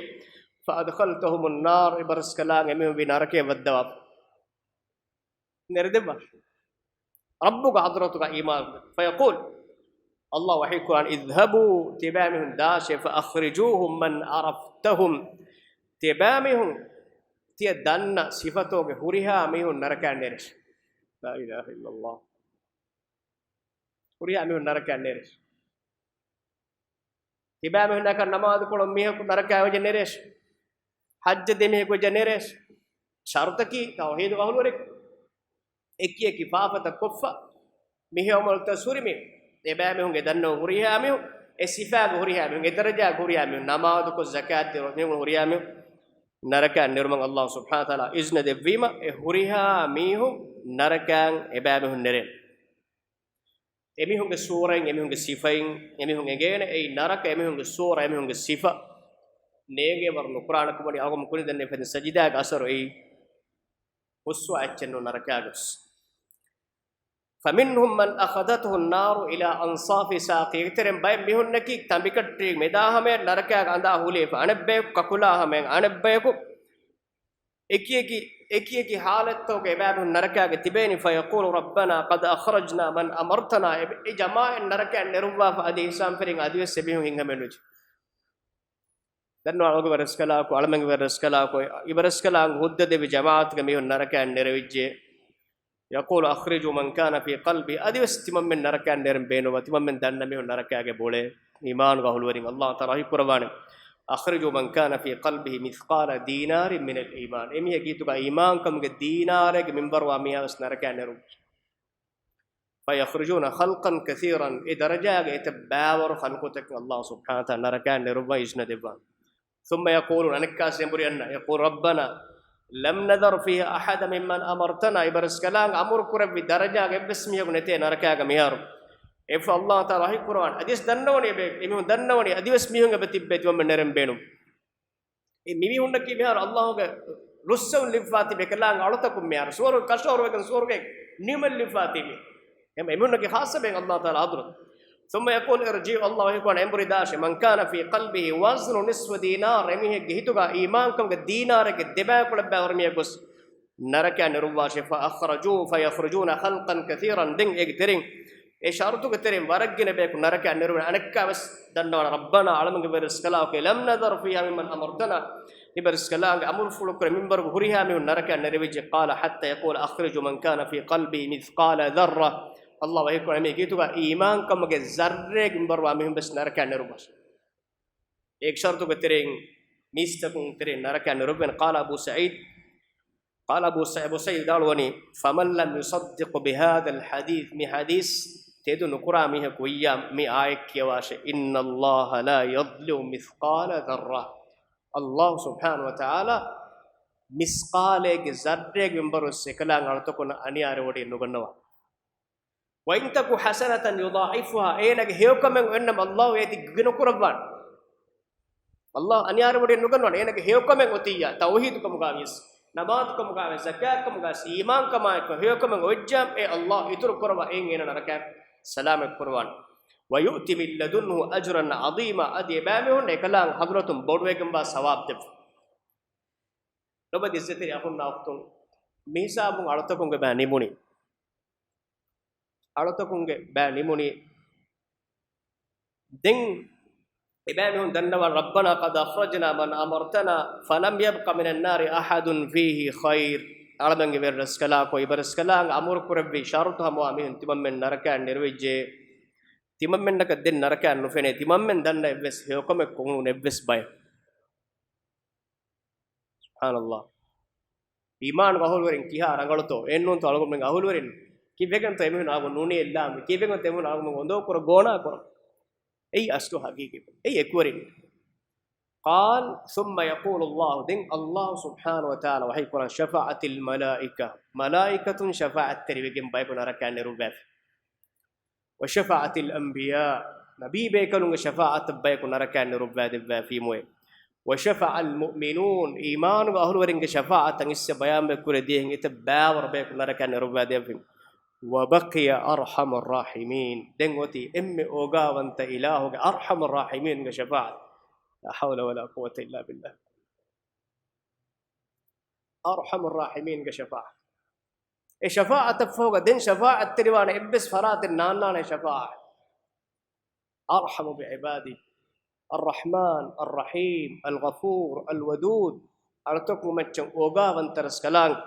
فأدخلتهم النار، އެބަރަސްކަލާނގެ އެމީހުން ވީ ނަރަކަޔަށް ވައްދަވާފަ. ނެރެދެއްވާ. ރައްބުގެ ޙަޟްރަތުގަ އީމާން. فيقول، އައްލާހު ވަޙީ ކުރާން، اذهبوا، ތިބާމީހުން ދާށޭ، فأخرجوهم من عرفتهم، ތިބާމީހުން ތިޔަ ދަންނަ ސިފަތޯގެ ހުރިހާ މީހުން ނަރަކައިން ނެރޭށޭ. لا إله إلا الله. ހުރިހާ މީހުން ނަރަކައިން ނެރޭށޭ. ތިބާމީހުންނާކަށް ނަމާދު ކުޅުނު މީހަކު ނަރަކައި ވެއްޖެ ނެރޭށޭ. ޙައްޖަށް ދިޔަ މީހަކު ވެއްޖެ ނެރޭށޭ. ޝަރުޠަކީ ތައުޙީދު އަހުލުވެރި. އެކި އެކި ފާފަތައް ކޮށްފަ، މި ހެޔޮ ޢަމަލުތައް ހުރި މީހުން، އެބައިމީހުންގެ ދަންނަވަން ހުރިހާ މީހުން، އެ ސިފާގެ ހުރިހާ މީހުން، އެ ދަރަޖާގެ ހުރިހާ މީހުން، ނަމާދުކޮށް ޒަކާތް ދިން މީހުން ހުރިހާ މީހުން ނަރަކައިން ނެރުމަށް އައްލާހު ސުބްޙާނަހު ވަތަޢާލާ އިޒްނަ ދެއްވީމަ، އެ ހުރިހާ މީހުން ނަރަކައިން އެބައިމީހުން ނެރޭނެ. އެމީހުންގެ ސޫރައިން، އެމީހުންގެ ސިފައިން، އެމީހުން އެނގޭނެ އެއީ ނަރަކަ، އެމީހުންގެ ސޫރަ، އެމީހުންގެ ސިފަ ނޭނގޭ ވަރު ނުކުރާނެ ކަމަށް އަޅުގަނޑު ކުރިން ދެންނެވި ފަދަ ސަޖިދާގެ އަސަރު އެއީ ހުސްވާ އެއްޗެއް ނޫން ނަރަކާގަސް. فمنهم من أخذته النار إلى أنصاف ساقيه. އެތެރެން ބައެއް މީހުންނަކީ ތަނބިކައްޓެއް މެދާ ހަމަޔަށް ނަރަކާގެ އަނދާ ހުލި އެފަ. އަނެއްބަޔަކު ކަކުލާ ހަމަޔަށް، އަނެއްބަޔަކު އެކި އެކި، އެކި އެކި ޙާލަތްތަކުގަ އެބައިމީހުން ނަރަކާގަ ތިބޭނީ. فيقول ربنا قد أخرجنا من أمرتنا. އެ، އެ ޖަމާޢަތް ނަރަކައިން ނެރުއްވާފަ އަދި އިޙްސާން ފެރިން އަދިވެސް އެމީހުން ހިނގަމެއް ނުޖެހޭ. ދަންނަވާ އަޅުގަނޑުގެ ވެރިރަސްކަލާކޯ، އަޅަމެންގެ ވެރިރަސްކަލާކޯ، އިބަރަސްކަލާނގެ ހުއްދަ ދެއްވި ޖަމާޢަތުގެ މީހުން ނަރަކައިން ނެރެވިއްޖެ. يقول أخرجوا من كان في قلبه. އަދިވެސް ތިމަންމެން ނަރަކައިން ނެރެން ބޭނުންވާ، ތިމަންމެން ދަންނަ މީހުން ނަރަކައިގެ ބުޅޭ. އީމާނުގެ އަހުލުވެރިން އައްލާހު ތަޢާލާ ވަޙީ ކުރައްވާނެ، أخرجوا من كان في قلبه مثقال ذرة من الإيمان. އެމީހެއްގެ ހިތުގަ އީމާންކަމުގެ ދީނާރެއްގެ މިންވަރުވާ މީހާވެސް ނަރަކައިން ނެރުން. فيخرجون خلقا كثيرا، އެ ދަރަޖާގެ އެތައް ބައިވަރު ޚަލްޤުތަކެއް އައްލާހު ސުބްޙާނަހު ވަތަޢާލާ ނަރަކައިން ނެރުއްވަން އިޒްނަ ދެއްވާނެ. ثم يقولون، އަނެއްކާސް އެނބުރި އަންނަ، يقول ربنا، لم نذر فيها أحدا ممن أمرتنا، އިބަރަސްކަލާނގެ އަމުރު ކުރެއްވި ދަރަޖާގެ އެއްވެސް މީހަކު ނެތޭ ނަރަކާގަ މިހާރު. އެފަ ﷲ ތަޢާލާ ވަޙީ ކުރަވާނެ. އަދިވެސް ދަންނަވަނީ އެބޭ، އެމީހުން ދަންނަވަނީ އަދިވެސް މީހުން އެބަ ތިއްބޭ ތިމަންމެން ނެރެން ބޭނުން. އެ މިމީހުންނަކީ މިހާރު ﷲ ގެ ރުއްސަވުން ލިބިފާ ތިބި އެކަލާނގެ އަޅުތަކުން މިހާރު ސުވަރުގެ ކަށަވަރުވެގެން ސުވަރުގެ ނިޢުމަތް ލިބިފާ ތިބި. އެމް-، އެމީހުންނަކީ ޚާއްޞަ ބޭން ﷲ ތަޢާލާ ޙަޟްރަތު. ثم يقول ارجعوا، ﷲ ވަޙީ ކުރާނެ އެނބުރި ދާށޭ، من كان في قلبه وزن نصف دينار، އެމީހެއްގެ ހިތުގަ އީމާންކަމުގެ ދީނާރެއްގެ ދެބައިކުޅަ ބައިވަރު މީހެއް ގޮސް ނަރަކައަށް ނެރުއްވާށޭ. فأخرجوه، فيخرجون خلقا كثيرا. ދެން އޭގެ ތެރެއިން އެ ޝަރުޠުގެ ތެރެއިން ވަރަށް ގިނަ ބަޔަކު ނަރަކައަށް ނެރުވޭނެ. އަނެއްކާވެސް ދަންނަވާނެ، ربنا، އަޅަމެންގެ އިބަރަސްކަލާކޮ، لم نذر فيها ممن أمرتنا، އިބަރަސްކަލާނގެ އަމުރުފުޅުކުރެ މިންވަރުގެ ހުރިހާ މީހުން ނަރަކައަށް ނެރެވިއްޖެ. قال حتى يقول أخرجوا من كان في قلبه مثقال ذرة. ﷲ ވަޙީކުރާ އެމީހެއްގެ ހިތުގަ އީމާންކަމުގެ ޒައްރައެއް މިންވަރުވާ މީހުން ވެސް ނަރަކައަށް ނެރުއްވާށޭ. އޭގެ ޝަރުޠުގެ ތެރެއިން މީސްތަކުން ތެރެއިން ނަރަކައަށް ނެރުއްވޭނެ. قال أبو سعيد، قال أبو سعيد، އަބޫ ސަޢީދު ވިދާޅުވަނީ، فمن لم يصدق بهذا الحديث، މި ޙަދީޘް ތެދު ނުކުރާ މީހަކު ވިއްޔާ މި އާޔަތް ކިޔަވާށޭ، إن الله لا يظلم مثقال ذرة، ﷲ ސުބްޙާނަހޫ ވަތަޢާލާ މިސްޤާލެއްގެ ޒައްރެއްގެ މިންވަރު ވެސް އެކަލާނގެ އަޅުތަކުންނަށް އަނިޔާވެރިވޮޑިއެއް ނުގަންނަވާ. وإن تك حسنة يضاعفها، އޭނަގެ ހެޔޮކަމެއް އޮތްނަމަ ﷲ އޭތި ގިނަކުރައްވާނެ. ﷲ އަނިޔާވެރިވޮޑިއެއް ނުގަންނަވާނެ. އޭނަގެ ހެޔޮކަމެއް އޮތިއްޔާ، ތައުޙީދު ކަމުގައިވިޔަސް، ނަމާދު ކަމުގައިވިޔަސް، ޒަކާތް ކަމުގައިވިޔަސް، އީމާން ކަމާއެކު ހެޔޮކަމެއް އޮތްޖާ، އެ ﷲ އިތުރު ކުރައްވާ އޭން އޭނަ ނަރަކައިން ސަލާމަތް ކުރައްވާނެ. ويؤت من لدنه أجرا عظيما، އަދި އެބައިމީހުންނަށް އެކަލާނގެ ޙަޟްރަތުން ބޮޑުވެގެންވާ ސަވާބު ދެއްވާ. ލޮބުވެތި ޢިއްޒަތްތެރި އަޚުންނާ އުޚްތުން، މި ހިސާބުން އަޅުތަކުންގެ ބައި ނިމުނީ. އަޅުތަކުންގެ ބައި ނިމުނީ. ދެން އެބައިމީހުން ދަންނަވާނެ، ربنا قد أخرجتنا من أمرتنا فلم يبق من النار أحد فيه خير. އަޅަމެންގެ އިބަރަސްކަލާކޮ، އިބަރަސްކަލާނގެ އަމުރު ކުރެއްވި ޝަރުޠު ހަމަވާ މީހުން ތިމަންމެން ނަރަކައަށް ނެރެވިއްޖެ. ތިމަންމެންނަކަށް ދެން ނަރަކައަށް ނުފެނޭ. ތިމަންމެން ދަންނަ އެއްވެސް ހެޔޮކަމެއް ކޮން ނޫން އެއްވެސް ބަޔަކު. ސުބްޙާނަﷲ. އީމާނުގެ އަހުލުވެރިން ކިހާ ރަނގަޅުތޯ؟ އެއްނޫންތޯ އަޅުގަނޑުމެންގެ އަހުލުވެރިން؟ ކިއްވެގެންތޯ އެމީހުން އަޅުގަނޑު ނޫނީ އެއްލާމެ؟ ކިއްވެގެންތޯ އެމީހުން އަޅުގަނޑުމެން އޮނދޯ ކުރަ ގޯނާ ކުރަ؟ އެއީ އަސްލު ޙަޤީޤީ. އެއީ އެކުވެރިން. قال ثم يقول الله، ދެން ﷲ ސުބްޙާނަހޫ ވަތަޢާލާ ވަޙީ ކުރާން، شفعت الملائكة، މަލާއިކަތުން ޝަފާޢަތްތެރިވެގެން ބަޔަކު ނަރަކައަށް ނެރުއްވާފި. وشفعت الأنبياء، ނަބީބޭކަލުންގެ ޝަފާޢަތަށް ބަޔަކު ނަރަކައަށް ނެރުއްވާދެއްވާފީމުއޭ. وشفع المؤمنون، އީމާނުގެ އަހުލުވެރިންގެ ޝަފާޢަތަށް އިސްވެ ބަޔާންވެ ކުރެ ދިޔައިން އެތައް ބައިވަރު ބަޔަކު ނަރަކައަށް ނެރުއްވާދެއްވާފީމު. وبقي أرحم الراحمين، ދެން އޮތީ އެންމެ އޯގާވަންތަ އިލާހުގެ އަރްޙަމުއް ރާޙިމީންގެ ޝަފާޢަތް. لا حول ولا قوة إلا بالله. އަރްޙަމުއް ރާޙިމީންގެ ޝަފާޢަތް. އެ ޝަފާޢަތަށްފަހުގަ ދެން ޝަފާޢަތްތެރިވާނެ އެއްވެސް ފަރާތެއް ނާންނާނެ ޝަފާޢަތް. أرحم بعباده، الرحمن، الرحيم، الغفور، الودود، އަޅުތަކު މައްޗަށް އޯގާވަންތަ ރަސްކަލާނގެ.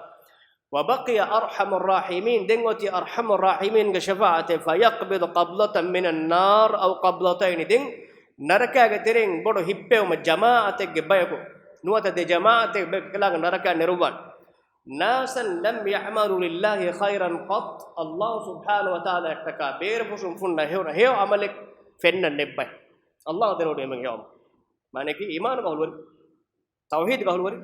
وبقي أرحم الراحمين، ދެން އޮތީ އަރްޙަމުއް ރާޙިމީންގެ ޝަފާޢަތެއް، فيقبض قبضة من النار أو قبضتين، ދެން ނަރަކާގެ ތެރެއިން ބޮޑު ހިއްޕެވުމަށް ޖަމާޢަތެއްގެ ބަޔަކު، ނުވަތަ ދެ ޖަމާޢަތެއް ބަޔަކު އެކަލާނގެ ނަރަކައަށް ނެރުއްވާނެ. ناسا لم يعملوا لله خيرا قط، ﷲ ސުބްޙާނަހޫ ވަތަޢާލާއަށްޓަކާ ބޭރުފުށުން ފުންނަ ހެޔޮ، ހެޔޮ ޢަމަލެއް ފެންނަން ނެއްބައި. ﷲ ދެނެވޮޑި އެމެން ހެޔޮ ޢަމަލެއް. މާނައަކީ އީމާނުގެ އަހުލުވެރި، ތައުޙީދުގެ އަހުލުވެރި.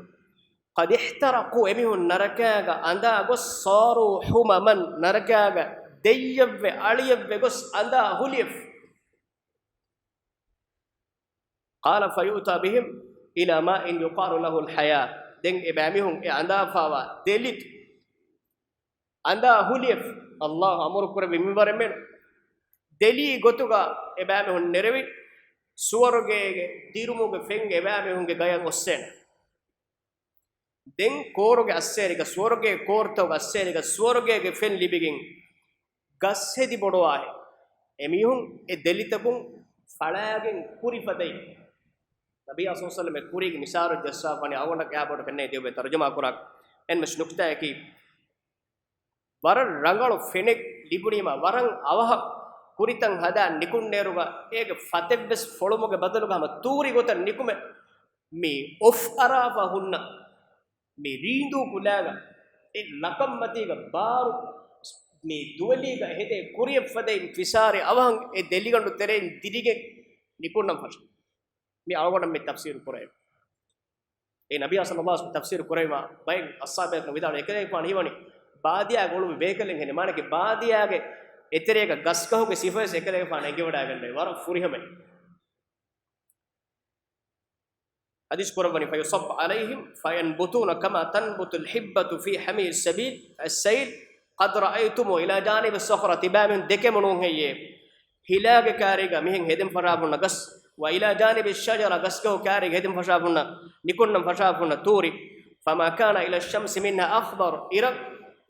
قد احترقوا، އެމީހުން ނަރަކާގަ އަނދާ ގޮސް، صاروا حمما، ނަރަކާގަ ދެއްޔެއްވެ، އަޅިއެއްވެ ގޮސް އަނދާ ހުލިއެފަ. قال فيؤتى بهم إلى ماء يقال له الحياة، ދެން އެ ބައިމީހުން އެ އަނދާފާވާ ދެލިތު، އަނދާ ހުލިއެފަ، ﷲ އަމުރު ކުރެއްވި މިންވަރެއްމެން ދެލީ ގޮތުގަ އެ ބައިމީހުން ނެރެވި، ސުވަރުގޭގެ ދިރުމުގެ ފެން އެ ބައިމީހުންގެ ގަޔަށް އޮއްސޭނެ. ދެން ކޯރުގެ އައްސޭރިގަ، ސުވަރުގޭގެ ކޯރުތަކުގެ އައްސޭރިގަ ސުވަރުގޭގެ ފެން ލިބިގެން، ގަސް ހެދި ބޮޑުވާހެން އެމީހުން އެ ދެލިތަކުން ފަޅާގެން ކުރި ފަދައިން. ނަބިއްޔާ ޞައްލަﷲ ވަސައްލަމަ އެ ކުރީގެ މިސާލު ޖައްސާފާނެ، އަޅުގަނޑަށް އެހާ ބޮޑަށް ފެންނަނީ ތިއޮބެ ތަރުޖަމާ ކުރާ އެންމެސް ނުކްތާއަކީ، ވަރަށް ރަނގަޅު ފެނެއް ލިބުނީމަ، ވަރަށް އަވަހަށް ކުރިތައް ހަދާ ނިކުންނޭރުގަ، އޭގެ ފަތެއްވެސް ފޮޅުމުގެ ބަދަލުގަ ހަމަ ތޫރި ގޮތަށް ނިކުމެ، މި އޮފް އަރާފަ ހުންނަ މި ރީނދޫ ކުލާގަ އެ ލަކަށްމަތީގަ ބާރު މި ދުވެލީގަ ހެދޭ ކުރިއެއް ފަދައިން ފިސާރި އަވަހަށް އެ ދެލިގަނޑު ތެރެއިން ދިރިގެން ނިކުންނަން ފަށޭ. މި އަޅުގަނޑަށް މި ތަފްސީރު ކުރެވޭ. އެ ނަބިއްޔާ ޞައްލައްލާހު ޢަލައިހި ވަސައްލަމަ ތަފްސީރު ކުރެވުމަށް ބައެއް އަޞްޙާބުން ވިދާޅުވި އެކަލޭގެފާނު ހީވަނީ ބާދިޔާގެ އުޅުމި ބޭކަލެއް ހެން. މާނައަކީ ބާދިޔާގެ އެތެރޭގަ ގަސްގަހުގެ ސިފަވެސް އެކަލޭގެފާނަށް އެނގިވަޑައިގަންނަވާ. ވަރަށް ފުރިހަމައެއް. ޙަދީޘް ކުރައްވަނީ، فيصب عليهم فينبتون كما تنبت الحبة في حمير السبيل، السيل، قد رأيتموه إلى جانب الصخرة، ތިބާމީހުން ދެކެމުނު ހެއްޔޭ؟ ހިލާގެ ކާރީގަ މިހެން ހެދެން ފަށާފަ ހުންނަ ގަސް، وإلى جانب الشجرة، ގަސްގަހު ކާރީގަ ހެދެން ފަށާފަ ހުންނަ، ނިކުންނަން ފަށާފަ ހުންނަ ތޫރި، فما كان إلى الشمس منها أخضر، އިރަށް،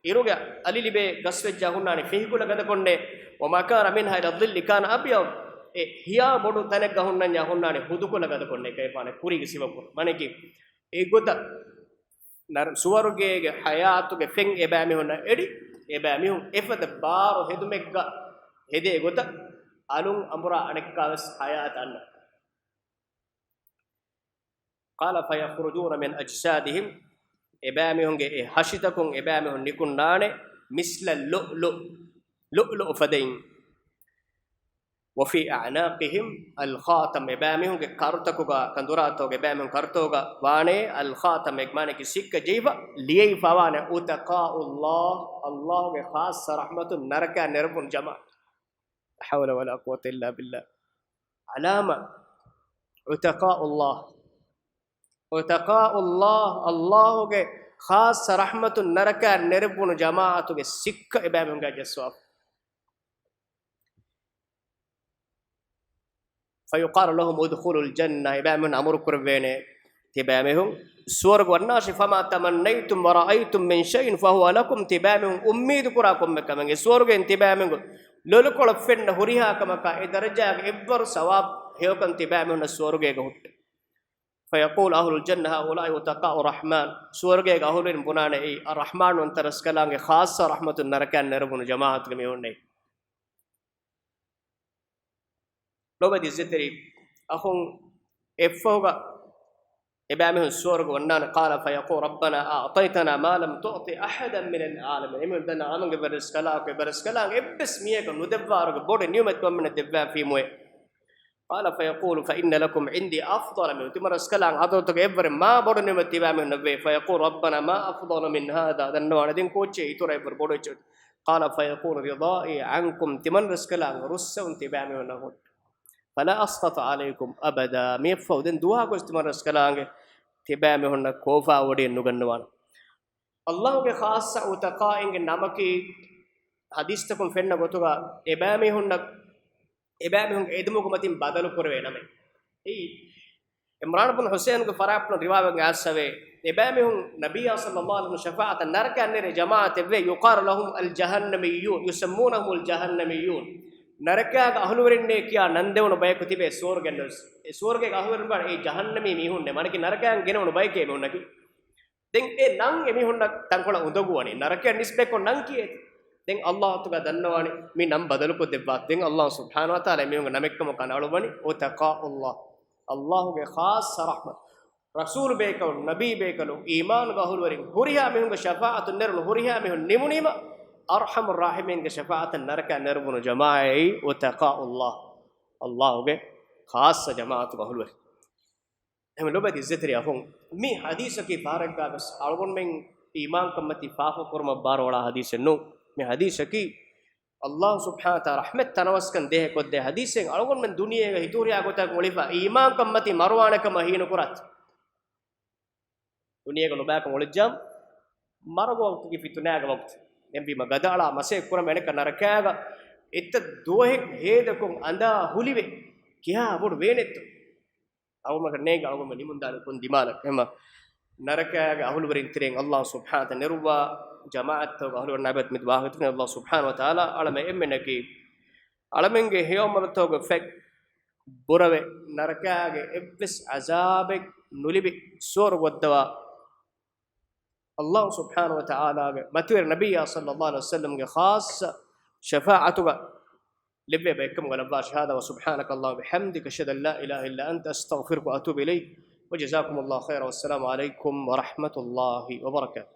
އިރުގެ އަލި ލިބޭ ގަސް ވެއްޖާ ހުންނާނެ ފިހި ކުލަ ގަދަކޮށްނޭ، وما كان منها إلى الظل كان أبيض، އެ ހިޔާ ބޮޑު ތަނެއްގަ ހުންނަންޏާ ހުންނާނެ ހުދުކުލަ ގަދަކޮށްނޭ. ކަލޭގެފާނު ކުރީގެ ސިފަކުރު. މާނައަކީ އެގޮތަށް ނަރ-، ސުވަރުގޭގެ ޙަޔާތުގެ ފެން އެބައިމީހުންނަށް އެޅި، އެބައިމީހުން އެފަދަ ބާރު ހެދުމެއްގަ ހެދޭ ގޮތަށް އަލުން އަނބުރާ އަނެއްކާވެސް ޙަޔާތަށް އަންނަ. قال فيخرجون من أجسادهم، އެބައިމީހުންގެ އެ ހަށިތަކުން އެބައިމީހުން ނިކުންނާނެ، مثل اللؤلؤ، ލުއުލުއު ފަދައިން. وفي أعناقهم الخاتم، އެބައިމީހުންގެ ކަރުތަކުގަ، ކަނދުރާތަކުގަ، އެބައިމީހުން ކަރުތަކުގަ ވާނެ، الخاتم، އެ މާނައަކީ ސިއްކަ ޖެހިފަ، ލިޔެފަ ވާނެ، عتقاء الله، ﷲ ގެ ޚާއްޞަ ރަޙްމަތުން ނަރަކައިން ނެރެވުނު ޖަމާޢަތު. لا حول ولا قوة إلا بالله. ޢަލާމަ؟ عتقاء الله. عتقاء الله، ﷲ ގެ ޚާއްޞަ ރަޙްމަތުން ނަރަކައިން ނެރެވުނު ޖަމާޢަތުގެ ސިއްކަ އެބައިމީހުންގައި ޖައްސަވާފަ. فيقال لهم ادخلوا الجنة، އެބައިމީހުން އަމުރު ކުރެވޭނެ ތިބާމީހުން ސުވަރުގެ ވަންނާށޭ. فما تمنيتم ورأيتم من شيء فهو لكم، ތިބާމީހުން އުއްމީދު ކުރާ ކޮންމެ ކަމެއް، އެ ސުވަރުގެއިން ތިބާމީހުން ލޮލުކޮޅަށް ފެންނަ ހުރިހާ ކަމަކާ އެ ދަރަޖާގެ އެއްވަރު ސަވާބު ހެޔޮކަން ތިބާމީހުންނަށް ސުވަރުގޭގަ ހުއްޓޭ. فيقول أهل الجنة هؤلاء عتقاء الرحمن، ސުވަރުގޭގެ އަހުލުވެރިން ބުނާނެ އެއީ އައްރަޙްމާންވަންތަ ރަސްކަލާނގެ ޚާއްޞަ ރަޙްމަތުން ނަރަކައިން ނެރެވުނު ޖަމާޢަތުގެ މީހުންނޭ. ލޯބިވެތި އިއްޒަތްތެރި އަޚުން، އެއަށްފަހުގަ އެބައިމީހުން ސުވަރުގެ ވަންނާނެ. قال فيقول ربنا أعطيتنا ما لم تعط أحدا من العالمين. އެމީހުން ދަންނަ އާމަންގެ ރަސްކަލާކޮ، އެބަ ރަސްކަލާނގެ އެއްވެސް މީހަކަށް ނުދެއްވާވަރުގެ ބޮޑެއް ނިޢުމަތް ކޮންމެންނަށް ދެއްވާފީމުއޭ. قال فيقول فإن لكم عندي أفضل منه، ތިމަން ރަސްކަލާނގެ ހަޟްރަތުގަ އެއްވަރެއް މާ ބޮޑު ނިޢުމަތް ތިބާމީހުންނަށްވޭ. فيقول ربنا ما أفضل من هذا، ދަންނަވާނެ ދެން ކޯއްޗެއް އިތުރަށް އެއްވަރު ބޮޑު އެއްޗެއް. قال فيقول رضائي عنكم، ތިމަން ރަސްކަލާނގެ ރުއްސެވުން ތިބާމީހުންނަށް ހުއްޓު. فلا أسخط عليكم أبدا، މިއަށްފަހު ދެން ދުވަހަކުވެސް ތިމަން ރަސްކަލާނގެ ތިބާމީހުންނަށް ކޯފާވޮޑިއެއް ނުގަންނަވާނެ. ﷲ ގެ ޚާއްޞަ ޢުތަޤާއިންގެ ނަމަކީ ޙަދީޘްތަކުން ފެންނަ ގޮތުގަ އެބައިމީހުންނަށް، އެބައިމީހުންގެ އެދުމުގެ މަތިން ބަދަލު ކުރެވޭ ނަމެއް. އެއީ، ޢިމްރާން ބުން ޙުސައިންގެ ފަރާތްޕުޅުން ރިވާވެގެން އައިސްފަވޭ، އެބައިމީހުން ނަބިއްޔާ ޞައްލައްލާހު ޢަލައިހި ވަސައްލަމަ ޝަފާޢަތަށް ނަރަކައަށް ނެރޭ ޖަމާޢަތެއްވޭ، يقال لهم الجهنميون، يسمونهم الجهنميون، ނަރަކައިގެ އަހުލުވެރިންނޭ ކިޔާ ނަން ދެވުނު ބަޔަކު ތިބޭ ސުވަރުގެ ނުވެސް. އެ ސުވަރުގޭގެ އަހުލުވެރިން ވާނެ އެ ޖަހަންނަމީ މީހުންނޭ، މާނައަކީ ނަރަކައިން ގެނެވުނު ބަޔެކޭ މީހުންނަކީ. ދެން އެ ނަން އެމީހުންނަށް ތަންކޮޅަށް އުނދަގޫވަނީ، ނަރަކައަށް ނިސްބަތްކޮށް ނަން ކިޔޭތީ. ދެން ﷲ އަތުގަ ދަންނަވާނެ މި ނަން ބަދަލުކޮށްދެއްވާތީ. ދެން ﷲ ސުބްޙާނަހޫ ވަތަޢާލާ އެމީހުންގެ ނަމެއްކަމަށް ކަނޑައަޅުއްވަނީ، عتقاء الله، ﷲ ގެ ޚާއްޞަ ރަޙްމަތު. ރަސޫލު ބޭކަލުން، ނަބީ ބޭކަލުން، އީމާނުގެ އަހުލުވެރިން، ހުރިހާ މީހުންގެ ޝަފާޢަތުން ނެރުނު، ހުރިހާ މީހުން ނިމުނީމަ، އަރްޙަމުއްރާޙިމީންގެ ޝަފާޢަތަށް ނަރަކައަށް ނެރުވުނު ޖަމާޢަތް، عتقاء الله، ﷲ ގެ ޚާއްޞަ ޖަމާޢަތުގެ އަހުލުވެރިން. އެހެން ލޯބިވެތި އިއްޒަތްތެރި އަޚުން، މި ޙަދީޘަކީ ފަހަރެއްގަ ވެސް އަޅުގަނޑުމެން އީމާންކަންމަތީ ފާފަ ކުރުމަށް ބާރުއަޅާ ޙަދީޘެއް ނޫން. މި ޙަދީޘަކީ ﷲ ސުބްޙާނަހޫ ވަތަޢާލާ ރަޙްމަތް ތަނަވަސްކަން ދޭހަކޮށްދޭ ޙަދީޘެއް. އަޅުގަނޑުމެން ދުނިޔޭގަ ހިތުހުރިހާ ގޮތަކަށް އުޅިފަ އީމާންކަންމަތީ މަރުވާނެކަމަށް ހީނުކުރާތި. ދުނިޔޭގަ ނުބައިކަން އުޅެއްޖާމަ މަރުގެ ވަގުތަކީ ފިތުނާގެ ވަގުތު. އެހެންވީމަ ގަދައަޅާ މަސައްކަތް ކުރަމަ އަނެއްކާ ނަރަކާގަ އެތައް ދުވަހެއް ހޭދަކޮށް އަނދާ ހުލިވެ ކިހާ ބޮޑު ވޭނެއްތޯ؟ އަޅުގަނޑަކަށް ނޭނގެ އަޅުގަނޑު ނިމުންދާނެ ކޮން ދިމާލަކަށް. އެހެންމަ ނަރަކާގެ އަހުލުވެރިން ތެރެއިން ﷲ ސުބްޙާނަހޫ ވަތަޢާލާ ނެރުއްވާ، ޖަމާޢަތްތަކުގެ އަހުލުވެރިންނާ ބެތި މި ވާހަކަ ދެން ﷲ ސުބްޙާނަހޫ ވަތަޢާލާ އަޅަމެ އެންމެންނަކީ އަޅަމެންގެ ހެޔޮޢަމަލުތަކުގެ ފެކް ބުރަވެ، ނަރަކާގެ އެއްވެސް ޢަޒާބެއް ނުލިބި ސުވަރުގެ ވައްދަވާ، ﷲ ސުބްޙާނަހޫ ވަތަޢާލާގެ މަތިވެރި ނަބިއްޔާ ޞައްލައްލާހު ޢަލައިހި ވަސައްލަމްގެ ޚާއްޞަ ޝަފާޢަތުގަ ލެއްވޭ ބައެއްކަމުގަ ލައްވާށި. هذا وسبحانك اللهم وبحمدك، أشهد أن لا إله إلا أنت، أستغفرك وأتوب إليك. وجزاكم الله خيرا، والسلام عليكم ورحمة الله وبركاته.